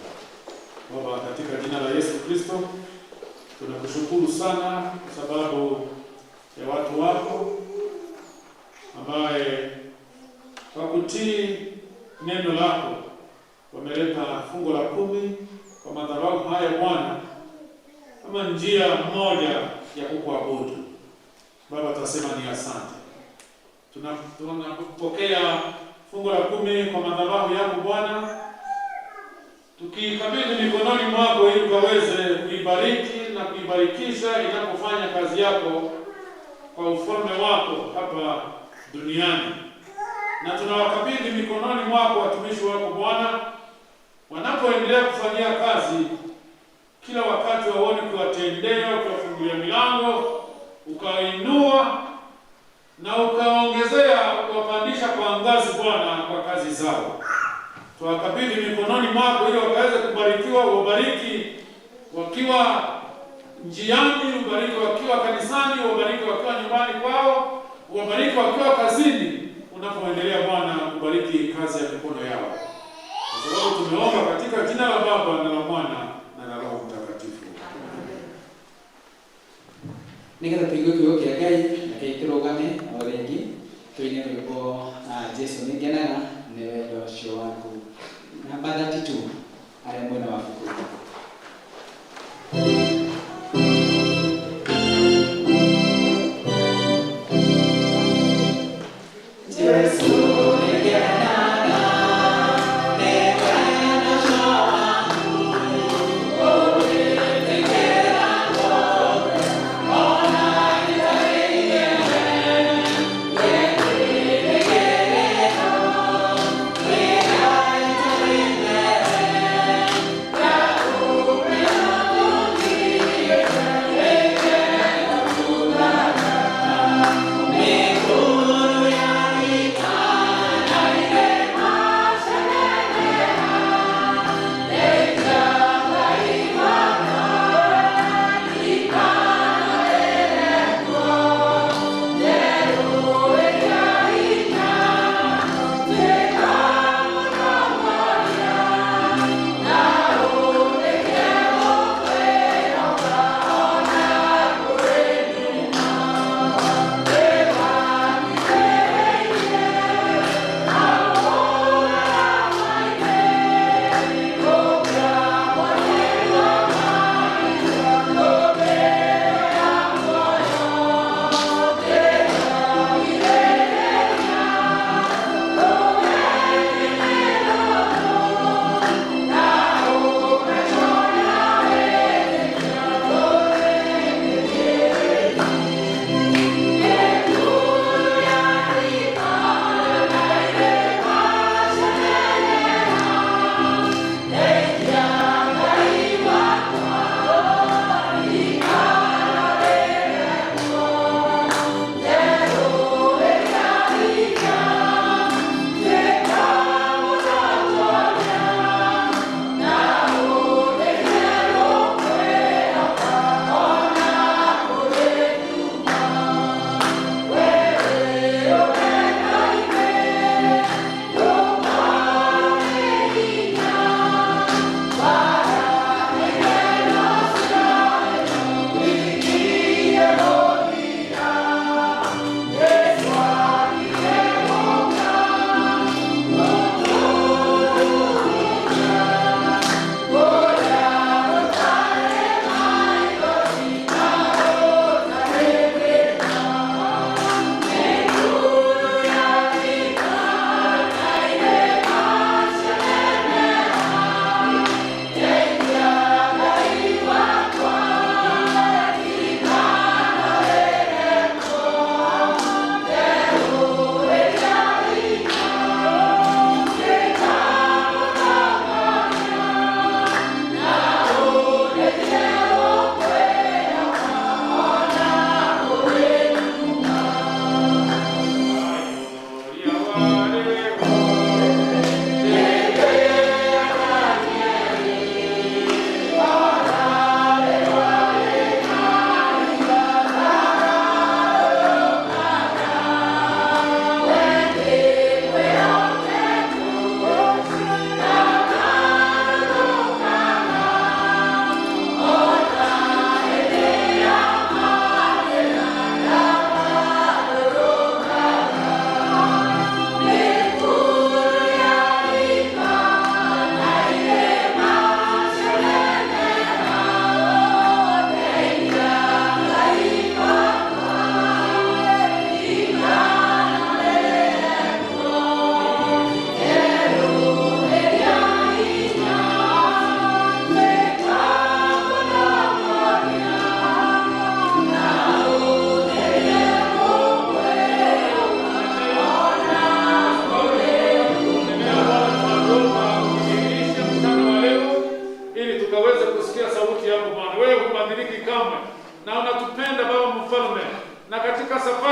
Baba, katika jina la Yesu Kristo, tunakushukuru sana kwa sababu ya watu wako ambaye kwa kutii neno lako wameleta fungu la 10 kwa madhabahu haya Bwana, kama njia moja ya kukuabudu. Baba, tunasema ni asante. Tunapokea fungu la 10 kwa madhabahu yako Bwana, tukikabidhi mikononi mwako ili ukaweze kuibariki na kuibarikisha inapofanya kazi yako kwa ufalme wako hapa duniani. Na tunawakabidhi mikononi mwako watumishi wako Bwana, wanapoendelea kufanyia kazi kila wakati, waone ukiwatendea, ukiwafungulia milango, ukainua na ukaongezea, ukawapandisha kwa ngazi Bwana kwa kazi zao. Tuwakabidhi mikononi mwako ili wakaweze kubarikiwa, uwabariki wakiwa njiani, ubariki wakiwa kanisani, uwabariki wakiwa nyumbani kwao, uwabariki wakiwa kazini, unapoendelea Bwana kubariki kazi ya mikono yao. Kwa sababu tumeomba katika jina la Baba na la Mwana na la Roho Mtakatifu. Nigetha tũigue kiugo kĩa Ngai, reke tũrũgame o rĩngĩ tũine rwĩmbo Jesu nĩngenaga nĩ wendo ũcio waku, namba 32, arĩa mwena wa buku. Jesu nĩngenaga nĩ wendo ũcio waku, ũwĩtĩkĩra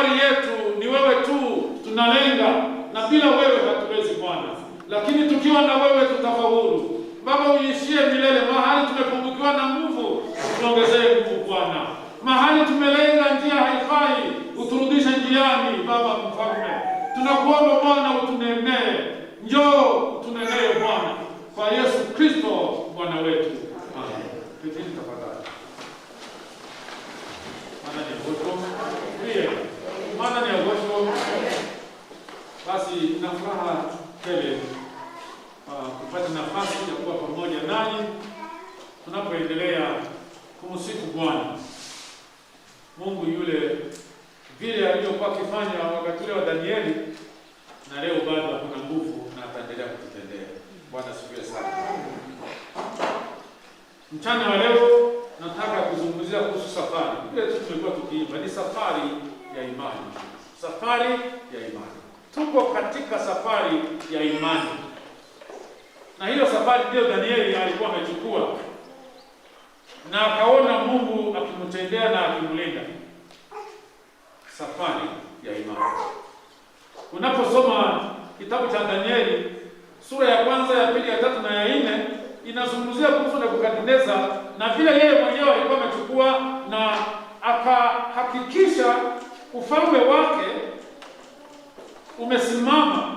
safari yetu ni wewe tu tunalenga, na bila wewe hatuwezi Bwana, lakini tukiwa na wewe tutafaulu. Baba, uishie milele. Mahali tumepungukiwa na nguvu, tuongezee nguvu Bwana. Mahali tumelenga njia haifai, uturudishe njiani. Baba Mfalme, tunakuomba Bwana utunenee, njoo utunenee Bwana, kwa Yesu Kristo Bwana wetu. Amen. Ketini tafadhali. Maana ni agosho. Ndiye. Maana ni agosho. Basi na furaha tele kupata nafasi ya kuwa pamoja nanyi tunapoendelea kumsifu Bwana Mungu yule vile alivyokuwa akifanya wakati ule wa Danieli, na leo bado hakuna nguvu na ataendelea kututendea. Bwana asifiwe sana. Mchana wa leo nataka kuzungumzia kuhusu safari. Vile tu tumekuwa tukiimba ni safari ya imani. Safari ya imani. Tuko katika safari ya imani. Na hiyo safari ndiyo Danieli alikuwa amechukua, na akaona Mungu akimtendea na akimlinda. Safari ya imani. Unaposoma kitabu cha Danieli sura ya kwanza, ya pili, ya tatu na ya nne, inazungumzia kuhusu Nebukadneza na vile yeye mwenyewe alikuwa amechukua na akahakikisha ufalme wake umesimama,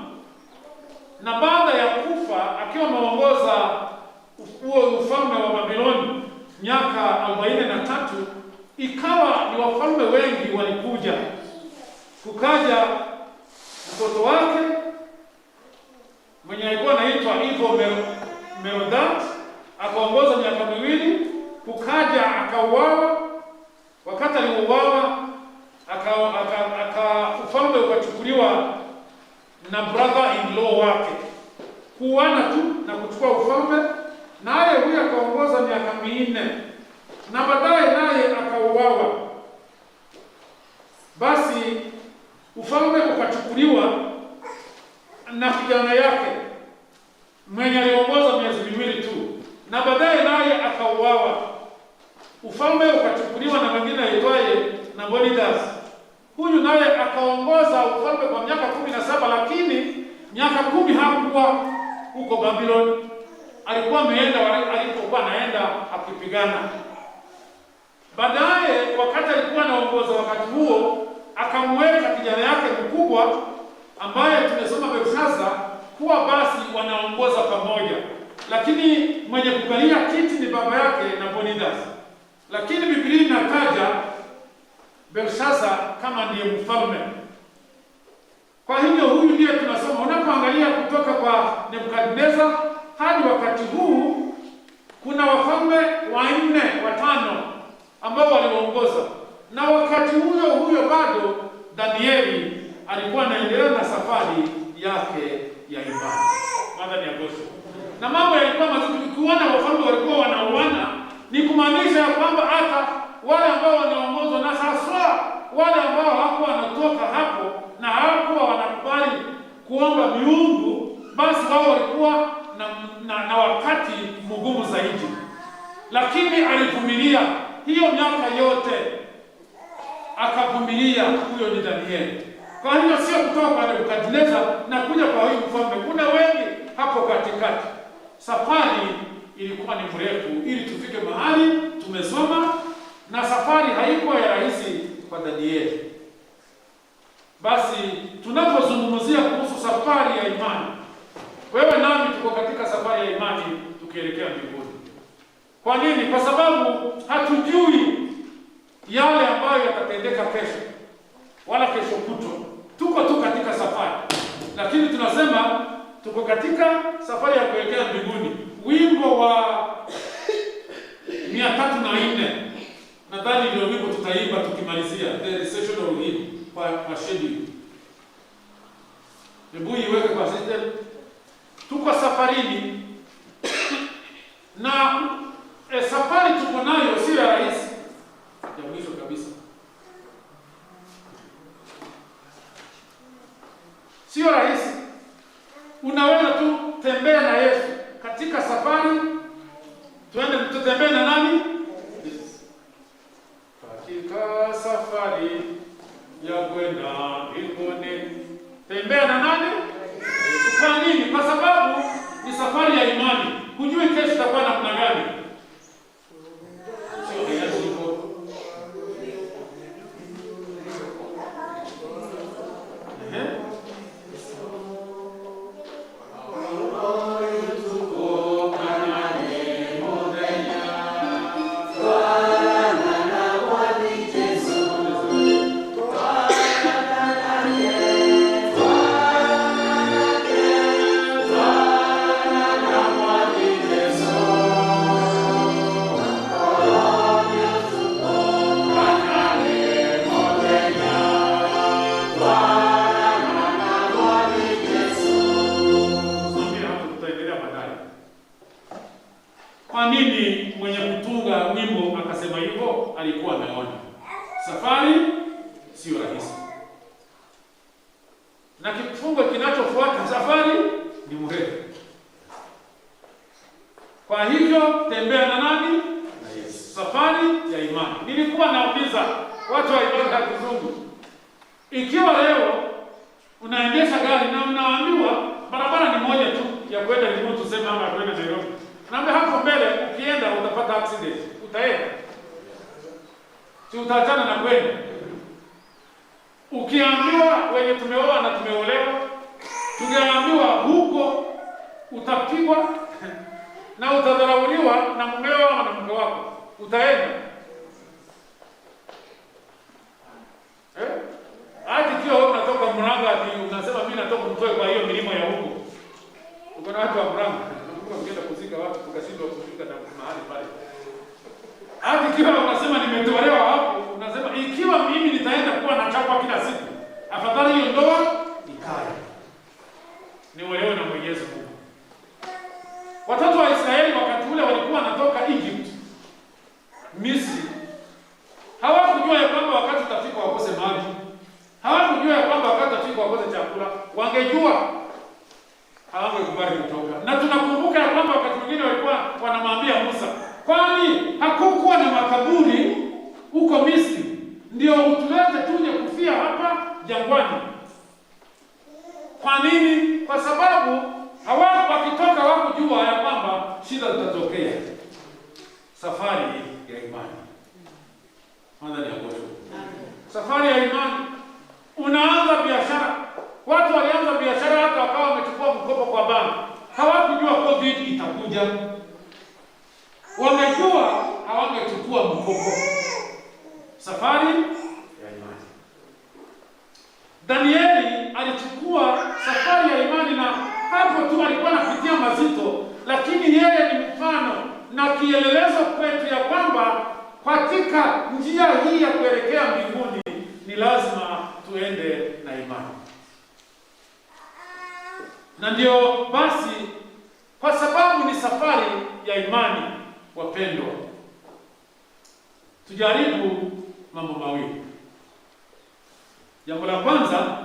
na baada ya kufa akiwa ameongoza huo ufalme wa Babiloni miaka 43, ikawa ni wafalme wengi walikuja. Kukaja mtoto wake mwenye alikuwa anaitwa Ivo Merodach, akaongoza miaka miwili. Kukaja akauawa. Wakati aliuawa, ufalme ukachukuliwa na brother in law wake, kuana tu na kuchukua ufalme. Naye huyu akaongoza miaka 4, na baadaye naye akauawa. Basi ufalme ukachukuliwa na kijana yake mwenye aliongoza miezi miwili tu, na baadaye naye akauawa. Ufalme ukachukuliwa na mwingine aitwaye Nabonidus. Huyu naye akaongoza ufalme kwa miaka 17, lakini miaka 10 hakuwa huko Babylon. Alikuwa ameenda alipokuwa anaenda akipigana. Baadaye wakati alikuwa anaongoza wakati huo, akamweka kijana yake mkubwa ambaye tumesoma Belshaza kuwa basi wanaongoza pamoja, lakini mwenye kukalia kiti ni baba yake Nabonidus. Lakini Biblia inataja Belshaza kama ndiye mfalme. Kwa hivyo huyu ndiye tunasoma. Unapoangalia kutoka kwa Nebukadneza hadi wakati huu, kuna wafalme 4, 5 ambao waliongoza. Na wakati huyo huyo bado Danieli alikuwa anaendelea na safari yake ya imani. Mada ni agosho. Na mambo yalikuwa mazuri. Ukiona wafalme walikuwa wanauana, ni kumaanisha ya kwamba hata wale ambao wanaongozwa na haswa wale ambao hawakuwa wanatoka hapo na hawakuwa wanakubali kuomba miungu, basi wao walikuwa na wakati mgumu zaidi. Lakini alivumilia hiyo miaka yote, akavumilia. Huyo ni Danieli. Kwa hiyo sio kutoka kwa Nebukadneza na kuja kwa huyu mfalme, kuna wengi hapo katikati. Safari ilikuwa ni mrefu ili tufike mahali tumesoma, na safari haikuwa ya rahisi kwa Danieli. Basi tunapozungumzia kuhusu safari ya imani, wewe nami tuko katika safari ya imani tukielekea mbinguni. Kwa nini? Kwa sababu hatujui yale ambayo yatatendeka kesho wala kesho kutwa. Tuko tu katika safari, lakini tunasema tuko katika safari ya kuelekea mbinguni. Wimbo wa 304 nadhani ndio wimbo tutaimba tukimalizia the recessional hymn kwa schedule. Hebu iweke kwa system. Tuko safarini na safari tuko nayo sio ya rahisi, ya mwisho kabisa. Sio rahisi. Unaweza tu tembea na Yesu katika safari. Tuende tutembee na nani? Katika safari ya kwenda Kwa nini mwenye kutunga wimbo akasema hivyo? Alikuwa ameona safari sio rahisi, na kifungo kinachofuata safari ni mrefu. Kwa hivyo tembea na nani? Na Yesu. Safari ya imani. Nilikuwa nauliza watu wa ibada ya kizungu, ikiwa leo unaendesha gari na unaambiwa barabara ni moja tu ya kwenda Limuru, tuseme, ama ya kwenda Nairobi, naambia hapo mbele ukienda utapata accident, utaenda? Si utaachana na kwenda? Ukiambiwa, wenye tumeoa na tumeolewa, tungeambiwa huko utapigwa na utadharauliwa na mumeo ama na mke wako, utaenda? Eh? Hata ikiwa wewe unatoka Murang'a, ati unasema mimi natoka mtoe kwa hiyo milima ya huko. Uko na watu wa Murang'a, nakumbuka mkienda kuzika watu tukashindwa kufika na mahali pale. Hata ikiwa unasema nimetolewa hapo, unasema ikiwa mimi nitaenda kuwa nachapwa kila siku, afadhali hiyo ndoa ikae. Niolewe na Mwenyezi Mungu. Watoto wa Israeli wakati ule walikuwa wanatoka Egypt, Misri. Hawakujua ya kwamba wakati utafika wakose maji. Hawakujua ya kwamba wakati utafika wakose chakula. Wangejua hawangekubali kutoka. Na tunakumbuka ya kwamba wakati mwingine walikuwa wanamwambia Musa, kwani hakukuwa na makaburi huko Misri ndio utulete tuje kufia hapa jangwani? Kwa nini? Kwa sababu wakitoka hawakujua ya kwamba shida zitatokea. Safari ya imani. Kwanza ni agosho. Safari ya imani. Unaanza biashara. Watu walianza biashara hata wakawa wamechukua mkopo kwa banki. Hawakujua COVID itakuja. Wangejua hawangechukua mkopo. Safari ya imani. Danieli alichukua safari ya imani, na hapo tu alikuwa anapitia mazito, lakini yeye ni mfano na kielelezo kwetu ya kwamba katika njia hii ya kuelekea mbinguni ni lazima tuende na imani. Na ndio basi, kwa sababu ni safari ya imani, wapendwa, tujaribu mambo mawili. Jambo la kwanza,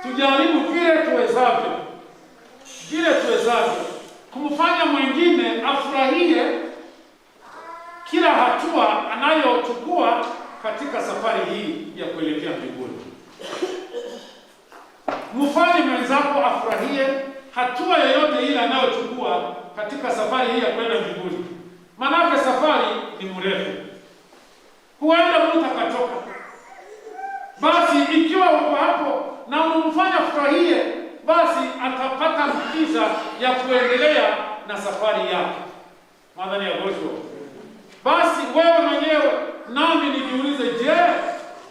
tujaribu vile tuwezavyo kumfanya mwingine afurahie kila hatua anayochukua katika safari hii ya kuelekea mbinguni. Mfanye mwenzako afurahie hatua yoyote ile anayochukua katika safari hii ya kwenda mbinguni. Manake safari ni mrefu, huenda mtu akachoka. Basi ikiwa uko hapo na umemfanya furahie, basi atapata motisha ya kuendelea na safari yake. Madhani ya gosho. Basi wewe mwenyewe nami nijiulize, je,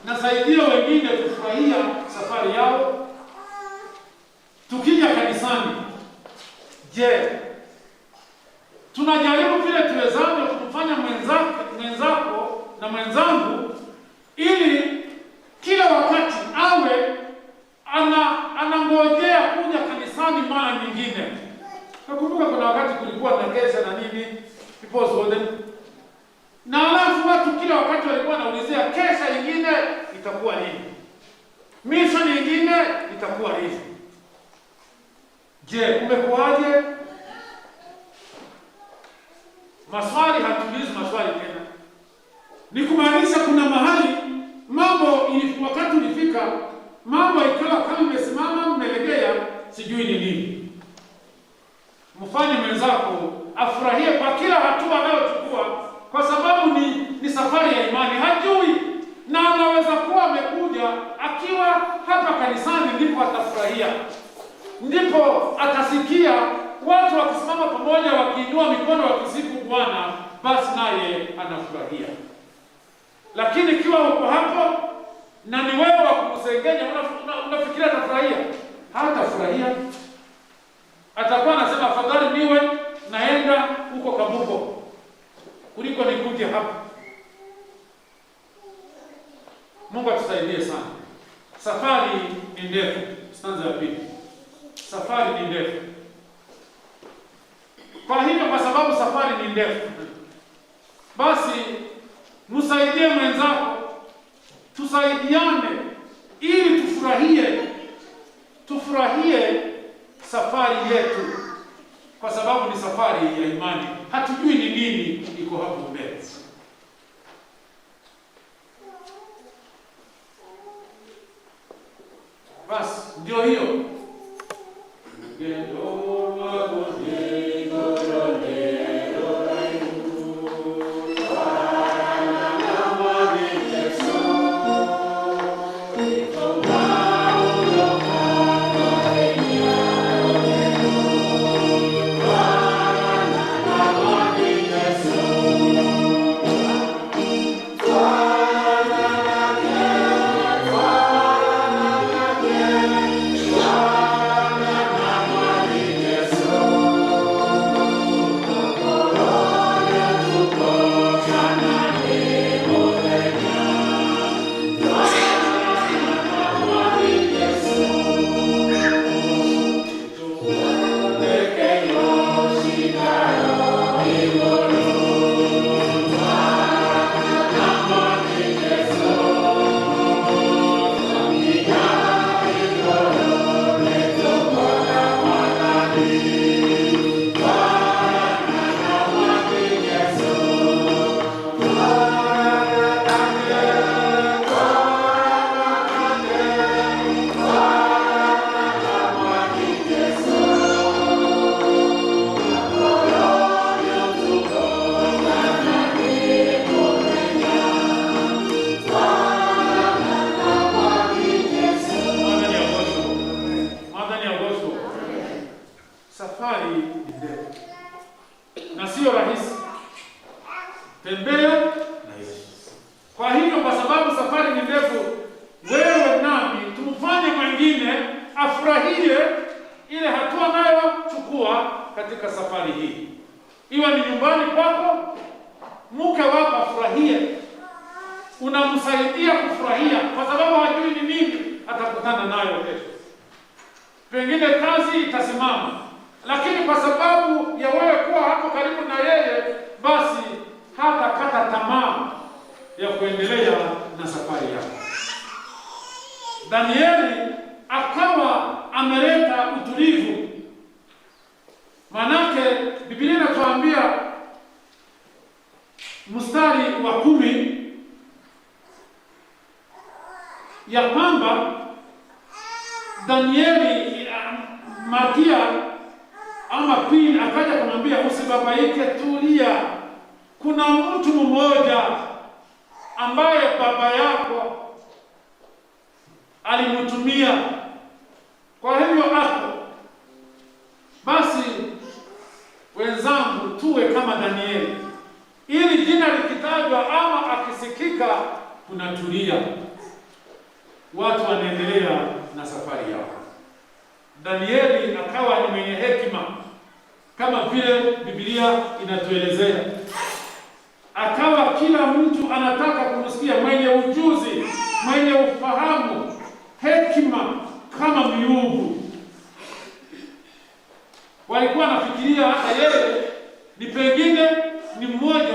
nasaidia wengine kufurahia safari yao? Tukija kanisani, je, tunajaribu vile tuwezavyo kumfanya mwenzako na mwenzangu ili kila wakati awe anangojea kuja kanisani mara nyingine? Nakumbuka kuna wakati kulikuwa na kesha na nini, people's warden, na alafu watu kila wakati walikuwa wanaulizia kesha nyingine itakuwa nini, mission nyingine itakuwa nini. Je, umekuwaje? Maswali hatuulizi maswali tena. Ni kumaanisha kuna mahali mambo wakati ulifika mambo ikawa kama imesimama, mmelegea, sijui ni nini. Mfanye mwenzako afurahie kwa kila hatua anayochukua, kwa sababu ni safari ya imani. Hajui, na anaweza kuwa amekuja akiwa hapa kanisani ndipo atafurahia, ndipo atasikia watu wakisimama pamoja wakiinua mikono wakisifu Bwana, basi naye anafurahia. Lakini ikiwa uko hapo na ni wewe wa kumsengenya, unafikiria atafurahia? Hatafurahia. Atakuwa anasema afadhali niwe naenda huko Kabuko kuliko nikuje hapa. Mungu atusaidie sana. Safari ni ndefu. Stanza ya pili. Safari ni ndefu. Kwa hivyo ndefu. Basi msaidie mwenzako, tusaidiane ili tufurahie safari yetu, kwa sababu ni safari ya imani. Hatujui ni nini iko hapo mbele. Basi ndio hiyo. Safari ni ndefu na sio rahisi. Tembea na Yesu. Kwa hivyo, kwa sababu safari ni ndefu, wewe nami tumfanye mwingine afurahie ile hatua nayochukua katika safari hii. Iwe ni nyumbani kwako, mke wako afurahie, unamsaidia kufurahia, kwa sababu hajui ni nini atakutana nayo kesho. Pengine kazi itasimama, lakini kwa sababu ya wewe kuwa hapo karibu na yeye, basi hata kata tamaa ya kuendelea na safari yako. Danieli akawa ameleta utulivu. Manake Biblia inatuambia mstari wa 10 ya kwamba Danieli Matia ama Pin akaja kumwambia, usibabaike, tulia. Kuna mtu mmoja ambaye baba yako alimtumia, kwa hivyo ako. Basi wenzangu, tuwe kama Danieli, ili jina likitajwa ama akisikika kunatulia, watu wanaendelea na safari yao. Danieli akawa ni mwenye hekima kama vile Biblia inatuelezea. Akawa kila mtu anataka kumsikia, mwenye ujuzi, mwenye ufahamu, hekima kama miungu. Walikuwa nafikiria hata yeye ni pengine ni mmoja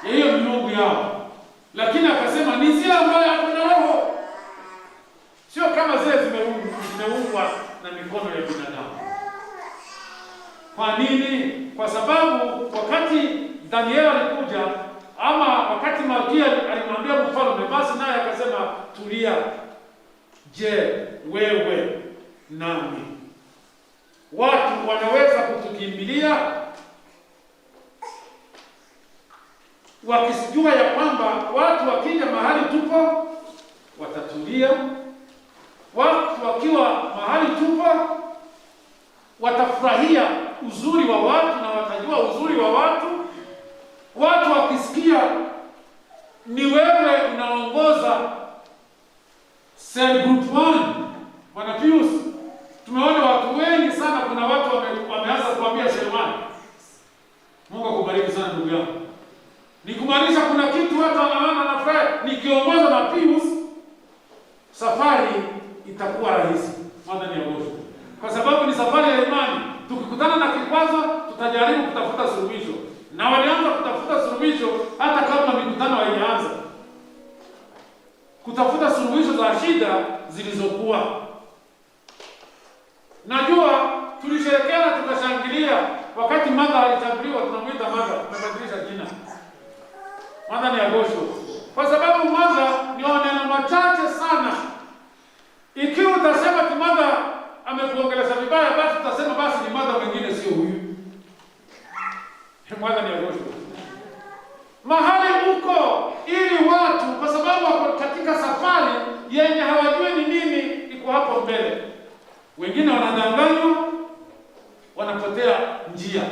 ya hiyo miungu yao, lakini akasema ni zile ambayo hakuna roho, sio kama zile zimeumbwa na mikono ya binadamu. Kwa nini? Kwa sababu wakati Daniel alikuja, ama wakati Malkia alimwambia mfalme, basi naye akasema tulia. Je, wewe nami watu wanaweza kutukimbilia wakisijua ya kwamba watu wakija mahali tupo watatulia, watu wakiwa mahali tupo watafurahia uzuri wa watu na watajua uzuri wa watu. Watu wakisikia ni wewe unaongoza cell group 1, Bwana Pius, tumeona watu wengi sana, kuna watu wameanza kuambia cell 1. Mungu akubariki sana ndugu yangu. Nikumaanisha kuna kitu watu wanaona na furaha, nikiongoza na Pius safari itakuwa rahisi. Mada ni ya kwa sababu ni safari ya imani. Tukikutana na kikwazo, tutajaribu kutafuta suluhisho. Na walianza kutafuta suluhisho hata kabla mikutano haijaanza, kutafuta suluhisho za shida zilizokuwa. Najua tulisherehekea na tukashangilia wakati Mother alichaguliwa. Tunamuita Mother, tumebadilisha jina. Mother ni Agosho, kwa sababu Mother ni maneno machache sana. Ikiwa utasema ati Mother amekuongelesha vibaya, basi utasema basi ni Mother mwingine, sio huyu. Mother ni Agosho. Mahali uko ili watu, kwa sababu wako katika safari yenye hawajui ni nini iko hapo mbele. Wengine wanadanganywa, wanapotea njia.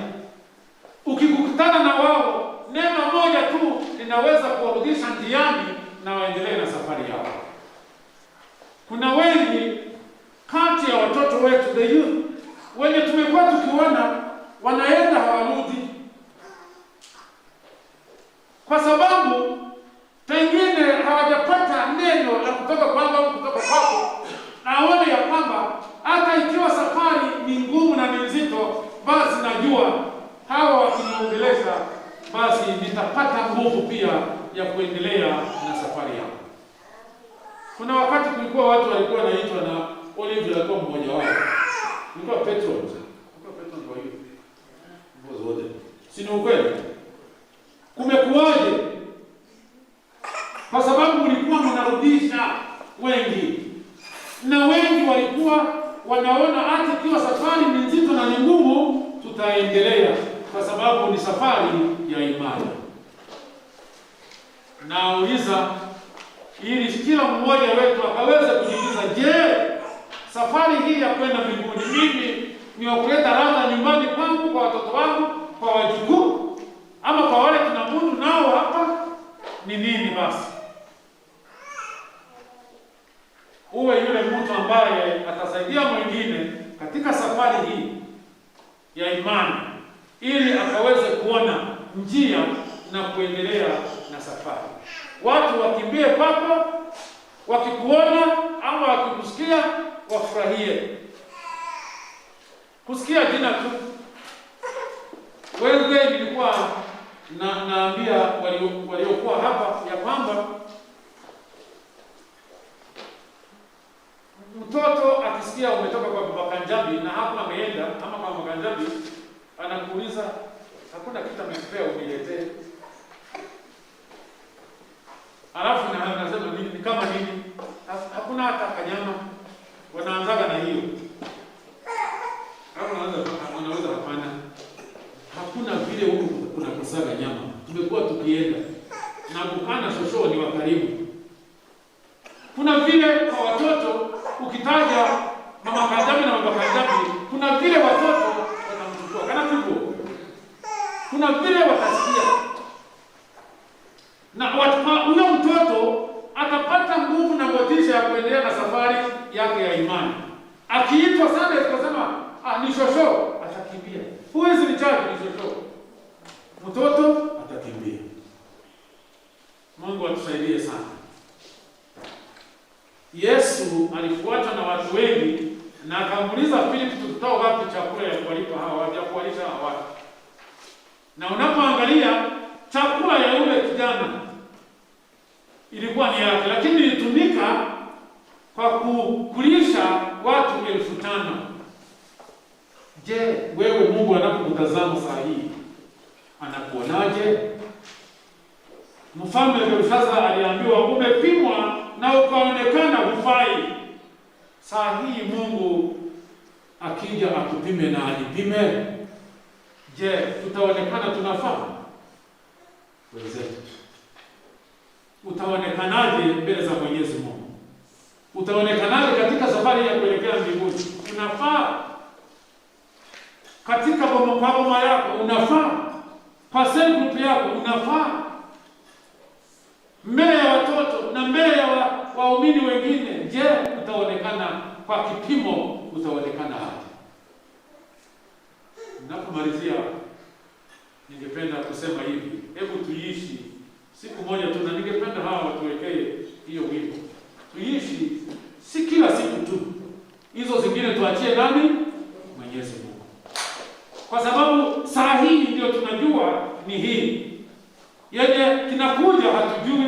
Ukikutana na wao, neno moja tu linaweza kuwarudisha njiani na waendelee na safari yao. Kuna wengi kati ya watoto wetu, the youth, wenye tumekuwa tukiona wanaenda hawarudi, kwa sababu pengine hawajapata neno la kutoka kwangu au kutoka kwako, na aone ya kwamba hata ikiwa safari ni ngumu na ni nzito, basi najua hawa wakiniongelesha, basi nitapata nguvu pia ya kuendelea na safari yangu. Kuna wakati kulikuwa watu walikuwa wanaitwa, na Olivia alikuwa mmoja wao. Kulikuwa Petro, kulikuwa Petro wa youth. Wote. Si ni ukweli? Kumekuwaje? Kwa sababu mlikuwa mnarudisha wengi, na wengi walikuwa wanaona hata ikiwa safari ni nzito na ni ngumu, tutaendelea kwa sababu ni safari ya imani. Nauliza ili kila mmoja wetu akaweze kujiuliza, je, safari hii ya kwenda mbinguni mimi ni wa kuleta radha nyumbani kwangu, kwa watoto wangu, kwa wajukuu, ama kwa wale tunabudu nao hapa ni nini? Basi uwe yule mtu ambaye atasaidia mwingine katika safari hii ya imani, ili akaweze kuona njia na kuendelea na safari. Watu wakimbie kwako, wakikuona ama wakikusikia wafurahie. Kusikia jina tu. Wednesday nilikuwa naambia waliokuwa hapa ya kwamba mtoto akisikia umetoka kwa Baba Kanjabi na hapo ameenda ama kwa Mama Kanjabi, anakuuliza hakuna kitu amekupea uniletee. Alafu na anasema nini, kama nini? Hakuna hata kanyama. Wanaanzaga na hiyo. Hapo wanaweza hapana. Hakuna vile huku kuna kusaga nyama. Tumekuwa tukienda na kukana shosho ni wakarimu. Kuna vile kwa watoto ukitaja Mama Kanjabi na Baba Kanjabi, kuna vile watoto watamchukua kana tuko. Kuna vile watasikia. Na huyo mtoto atapata nguvu na motisha ya kuendelea na safari yake ya imani. Akiitwa sana tukasema ni shosho, atakimbia. Huwezi ni chaji, ni shosho. Mtoto atakimbia. Mungu atusaidie sana. Yesu alifuatwa na watu wengi na akamuuliza Filipo, tutatoa wapi chakula ya kuwalipa hawa, ya kuwalisha hawa watu? Na unapoangalia chakula ya yule kijana ilikuwa ni yake, lakini ilitumika kwa kukulisha watu 5,000. Je, wewe Mungu anapokutazama saa hii anakuonaje? Mfalme Belshaza aliambiwa umepimwa na ukaonekana hufai. Saa hii Mungu akija akupime na anipime, je, tutaonekana tunafaa? Wenzetu, utaonekanaje mbele za Mwenyezi Mungu? Utaonekanaje katika safari ya kuelekea mbinguni? Unafaa? Katika boma yako unafaa? Kwa cell group yako unafaa? Mbele ya watoto na mbele ya waumini wengine, je, utaonekana kwa kipimo? Utaonekana aje? Ninapomalizia ningependa kusema hivi, hebu tuishi siku moja tu, na ningependa hawa watuwekee hiyo wimbo. Tuishi si kila siku tu, hizo zingine tuachie nani? Mwenyezi Mungu. Kwa sababu saa hii ndio tunajua ni hii. Yenye kinakuja hatujui,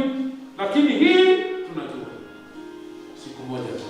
lakini hii tunajua. Siku moja tu.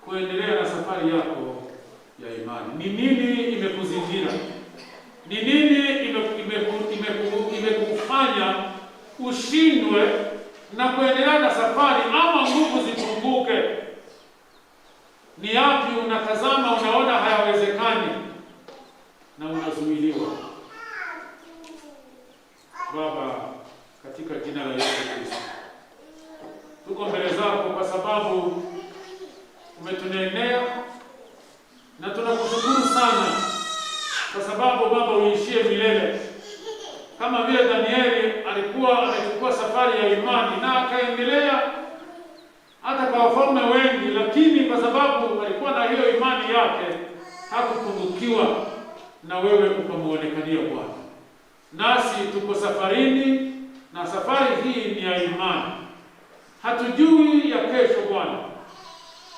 Kuendelea na safari yako ya imani. Ni nini imekuzingira? Ni nini imekufanya ushindwe na kuendelea na safari ama nguvu zipunguke? Ni yapi unatazama unaona hayawezekani na unazuiliwa? Baba, katika jina la Yesu Kristo, tuko mbele zako kwa sababu umetunenea na tunakushukuru sana kwa sababu Baba uishie milele. Kama vile Danieli alikuwa amechukua safari ya imani na akaendelea hata kwa wafalme wengi, lakini kwa sababu alikuwa na hiyo imani yake hakupungukiwa, na wewe ukamuonekania Bwana. Nasi tuko safarini na safari hii ni ya imani. Hatujui ya kesho Bwana,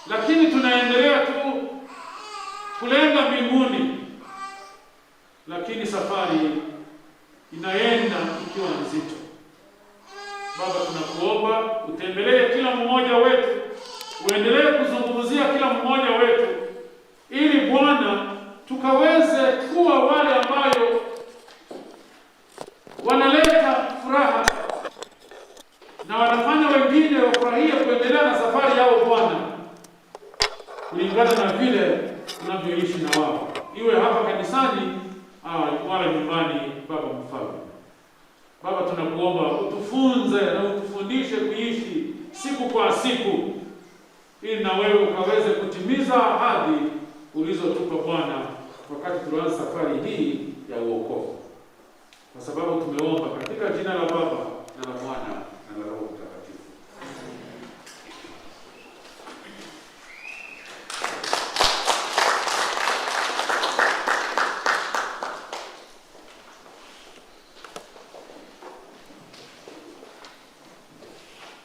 lakini tunaendelea tu kulenga mbinguni, lakini safari inaenda ikiwa nzito. Baba, tunakuomba utembelee kila mmoja wetu, uendelee kuzungumzia kila mmoja wetu, ili Bwana tukaweze kuwa wale ambayo wanaleta furaha na wanafanya wengine wafurahie kuendelea na safari yao Bwana, kulingana na vile tunavyoishi na wao, iwe hapa kanisani wala nyumbani. Baba Mfalme, Baba, tunakuomba utufunze na utufundishe kuishi siku kwa siku, ili na wewe ukaweze kutimiza ahadi ulizotupa Bwana wakati tulianza safari hii ya uokovu, kwa sababu tumeomba katika jina la Baba na la Mwana na la Roho Mtakatifu.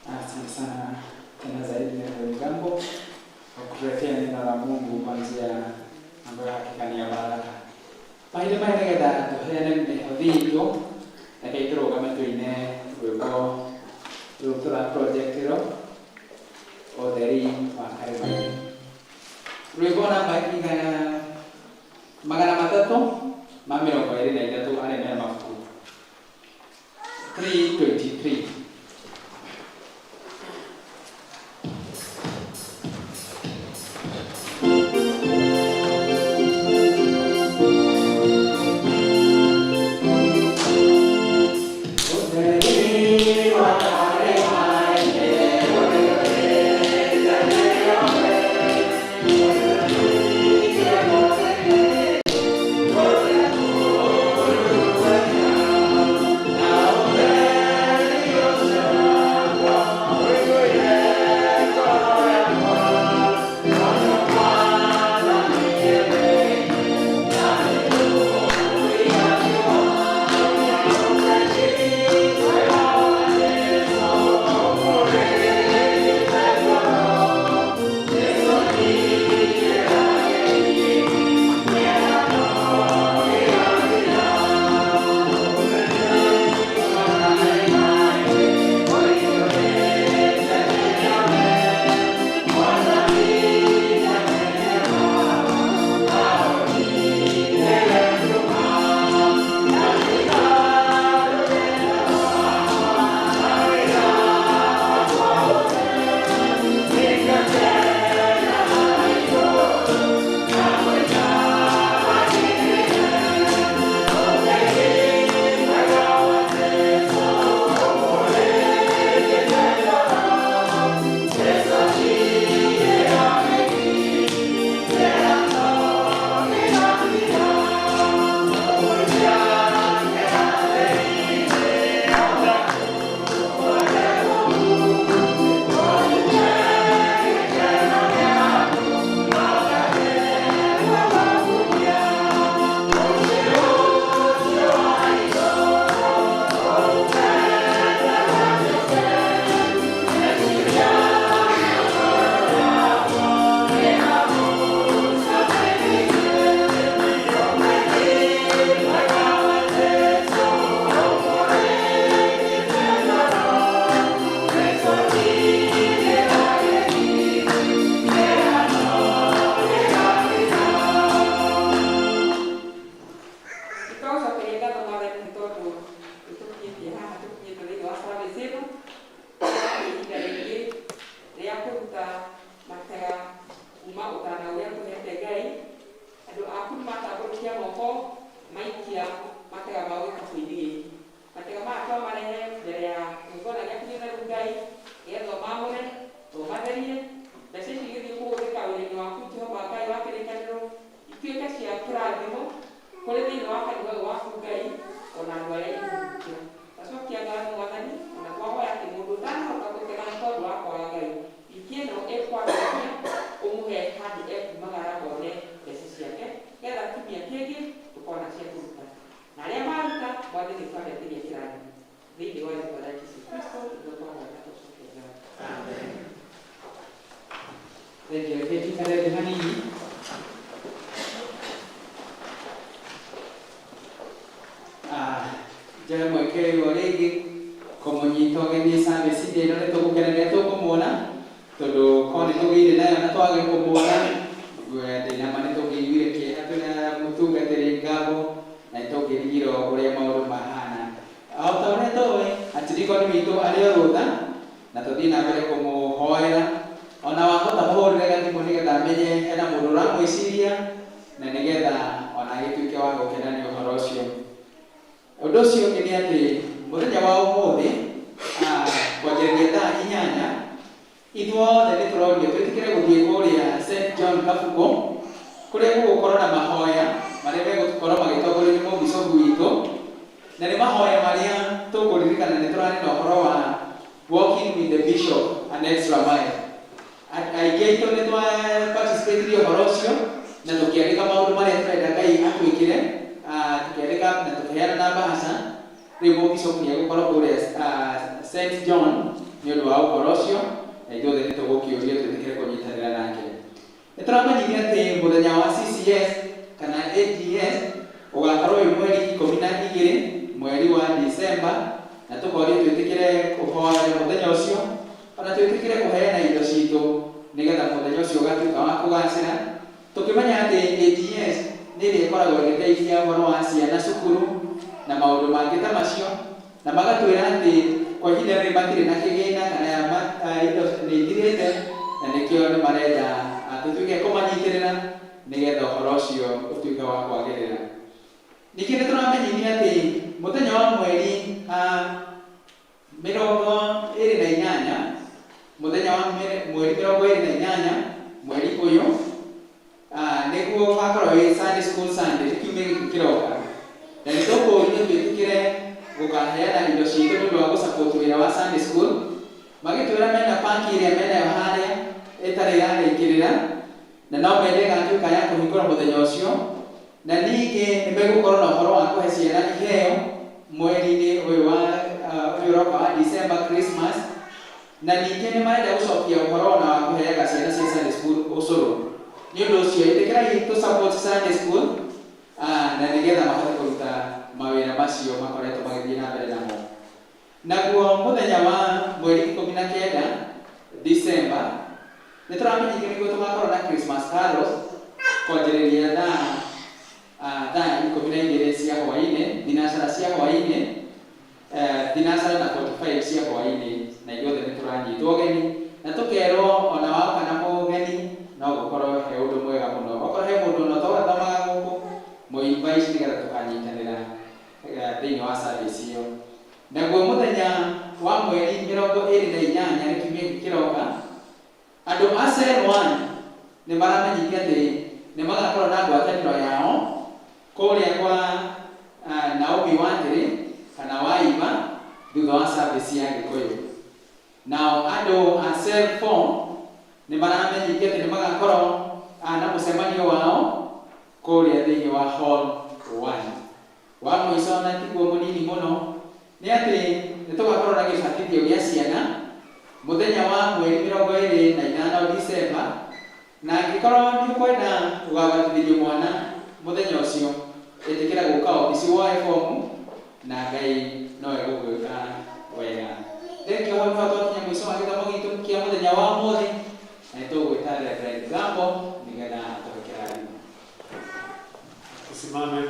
Asante sana tena zaidi Reverend Mgambo kwa kutuletea neno la Mungu kwa njia ambayo hakika ni ya baraka. Mahinda maya nĩgetha tũheane mĩhothi itũ, reke tũrũgame tũine rwĩmbo rũrũ tũra project-ĩrwo ũtheri wa karĩma-inĩ. Rwĩmbo namba 323 arĩa mena mabuku 323. Twagũcokeria ngatho Mwathani nĩ tondũ nĩtũkinyĩtie haha tũkinyĩte thĩinĩ wa service ĩno ihinda rĩngĩ rĩa kũruta matega kuma ũtana ũrĩa tũhete Ngai. Andũ aku nĩmatambũrũkia moko maikia matega mao gĩkabũ-inĩ gĩkĩ. Matega maya twamarehe mbere ya kĩgongona gĩaku gĩtheru Ngai, nĩgetha ũmamũre, ũmatherie, mbeca ici igĩthiĩ kũhũthĩka wĩra-inĩ waku Jehova Ngai wa kĩrĩkanĩro, ituĩke cia kĩrathimo kũrĩ thĩinĩ wa kanitha ũyũ waku Ngai, ona andũ arĩa ikũhutia. Twacokia ngatho Mwathani, ona twahoya atĩ mũndũ ũtanahota gũtega nĩ tondũ wa kwaga Ngai, wiki ĩno ĩkwambĩrĩria ũmũhe handũ ekumagara one mbeca ciake, nĩgetha kiumia kĩngĩ tũkona cia kũruta. Na arĩa maruta, Mwathani nĩ twametĩria kĩrathimo. Thĩinĩ wa rĩtwa rĩa Jesũ Kristo nĩguo twahoya na twacokia ngatho. Amen. Thengiũ. Reke njikare thĩ hanini. Ah, njoe mweke ũyũ o rĩngĩ kũmũnyita ũgeni service-inĩ ĩno. Nĩ tũgũkenerera tũkũmuona tondũ korwo nĩ tũgĩire nayo na twage kũmuona, ndĩna ma nĩ tũngĩiguire kĩeha twĩna mũtungatĩri Ngabo na nĩ tũngĩrigirwo ũrĩa maũndũ mahana. O ta ũrĩa tũĩ, archdeacon witũ arĩ o rũtha na tũthiĩ na mbere kũmũhoera. Ona wahota mũhũrĩre gathimũ nĩgetha amenye hena mũndũ ũramwĩciria na nĩgetha ona agĩtuĩke wa gũkena nĩ ũhoro ũcio. Ũndũ ũcio ũngĩ nĩ atĩ mũthenya wa ũmũthĩ kwanjĩrĩria thaa 8 ithuothe nĩ tũrorio twĩtĩkĩre gũthiĩ kũrĩa St John Kabuko kũrĩa gũgũkorwo na mahoya marĩa megũkorwo magĩtongorio nĩ mũbicobu witũ, na nĩ mahoya marĩa tũkũririkana nĩ tũrarĩ na ũhoro wa walking with the bishop an extra mile. Aingĩ aitũ nĩ twa participate ũhoro ũcio na tũkĩandĩka maũndũ marĩa tũrenda Ngai atwĩkĩre, tũkĩandĩka na tũkĩheana na mbahaca. Rĩu mũbishop nĩ egũkorwo kũrĩa St John nĩ ũndũ wa ũhoro ũcio, na ithuothe nĩ tũgũkĩũrio twĩtĩkĩre kũnyitanĩra nake. Nĩ tũramenyithia atĩ mũthenya wa CCS kana AGS ũgakorwo wĩ mweri 12 mweri wa December, na tũkorio twĩtĩkĩre kũhoya mũthenya ũcio, ona twĩtĩkĩre kũheana indo citũ nĩgetha mũthenya ũcio ũgatuĩka wa kũgacĩra, tũkĩmenya atĩ AGS nĩ ĩrĩa ĩkoragwo ĩgĩteithia ũhoro wa ciana cukuru na maũndũ mangĩ ta macio, na magatwĩra atĩ kwa ihinda rĩrĩ matirĩ na kĩgĩna kana indo nĩ ithirĩte, na nĩkĩo nĩ marenda tũtuĩke kũmanyitĩrĩra nĩgetha ũhoro ũcio ũtuĩke wa kwagĩrĩra. Ningĩ nĩ tũramenyithia atĩ mũthenya wa mweri 28, mũthenya wa mweri 28 mweri ũyũ, nĩguo ũgakorwo wĩ Sunday School Sunday, nĩ kiumia gĩkĩ kĩroka, na nĩ tũkũũrio twĩtĩkĩre gũkaheana indo citũ nĩ ũndũ wa gũsupport wĩra wa Sunday School. Magĩtwĩra mena paki ĩrĩa menayo harĩa ĩtarĩ yarĩkĩrĩra, na no mende ĩgatuĩka ya kũhingũra mũthenya ũcio, na ningĩ nĩ megũkorwo na ũhoro wa kũhe ciana iheo mweri-inĩ ũyũ wa ũyũ ũroka wa December, Christmas, na ningĩ nĩ marenda gũcokia ũhoro ona wa kũheaga ciana cia Sunday School ũcũrũ. Nĩ ũndũ ũcio ĩtĩkĩrai tũ support Sunday School na nĩgetha mahote kũruta mawĩra macio makoretwo magĩthiĩ na mbere namo. Naguo mũthenya wa mweri 19 December nĩ tũramenyithio nĩguo tũgakorwo na Christmas carols kwanjĩrĩria thaa 12 cia hwaĩ-inĩ, thinacara cia hwaĩ-inĩ, thinacara na 45 cia hwaĩ-inĩ, na ithuothe nĩ tũranyitwo ũgeni na tũkerwo ona waoka na mũgeni no gũkorwo he ũndũ mwega mũno. Okorwo he mũndũ ona ũtathomaga gũkũ, mũinvite nĩgetha tũkanyitanĩra thĩinĩ wa service ĩyo. Naguo mũthenya wa mweri 28 nĩ kiumia gĩkĩ kĩroka, andũ a Cell 1 nĩ maramenyithia atĩ nĩ magakorwo na ngwatanĩro yao kũrĩa kwa Naomi Watĩrĩ kana Waiva thutha wa service ya Gĩkũyũ. Nao andũ a Cell 4 nĩ maramenyithia atĩ nĩ magakorwo na mũcemanio wao kũrĩa thĩinĩ wa Hall 1. Wa mũico na tiguo mũnini mũno nĩ atĩ nĩ tũgakorwo na gĩbatithio gĩa ciana mũthenya wa mweri 25 December, na angĩkorwo nĩ ũkwenda gũgabatithĩrio mwana mũthenya ũcio, ĩtĩkĩra gũka obici woe bomu na Ngai no egũgwĩka wega. Thengio. Hau nĩho twakinya mũico wa gĩthomo gitũ kĩa mũthenya wa ũmũthĩ, na nĩ tũgwĩta Reverend Gambo nĩgetha atũhe kĩrathimo. Tusimame.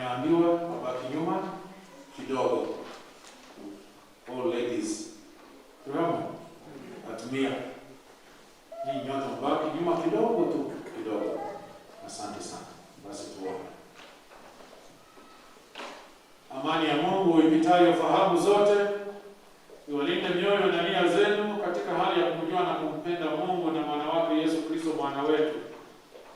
Wameambiwa wabaki nyuma kidogo. All ladies. Tunaona? Atumia. Nyinyi nyote mbaki nyuma kidogo tu, kidogo. Asante sana. Basi tuombe. Amani ya Mungu ipitayo fahamu zote iwalinde mioyo na nia zenu katika hali ya kumjua na kumpenda Mungu na mwana wake Yesu Kristo Bwana wetu.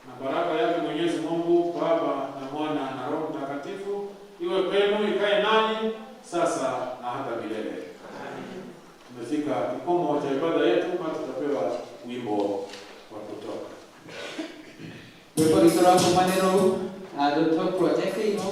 Na baraka yake Mwenyezi Mungu Baba na Mwana na Roho Mtakatifu iwe kwenu, ikae nanyi sasa na hata milele. Tumefika kikomo cha ibada yetu, na tutapewa wimbo wa kutoka. Rwĩmbo rwitũ rwa kumanĩrwo rũtũ project ĩno.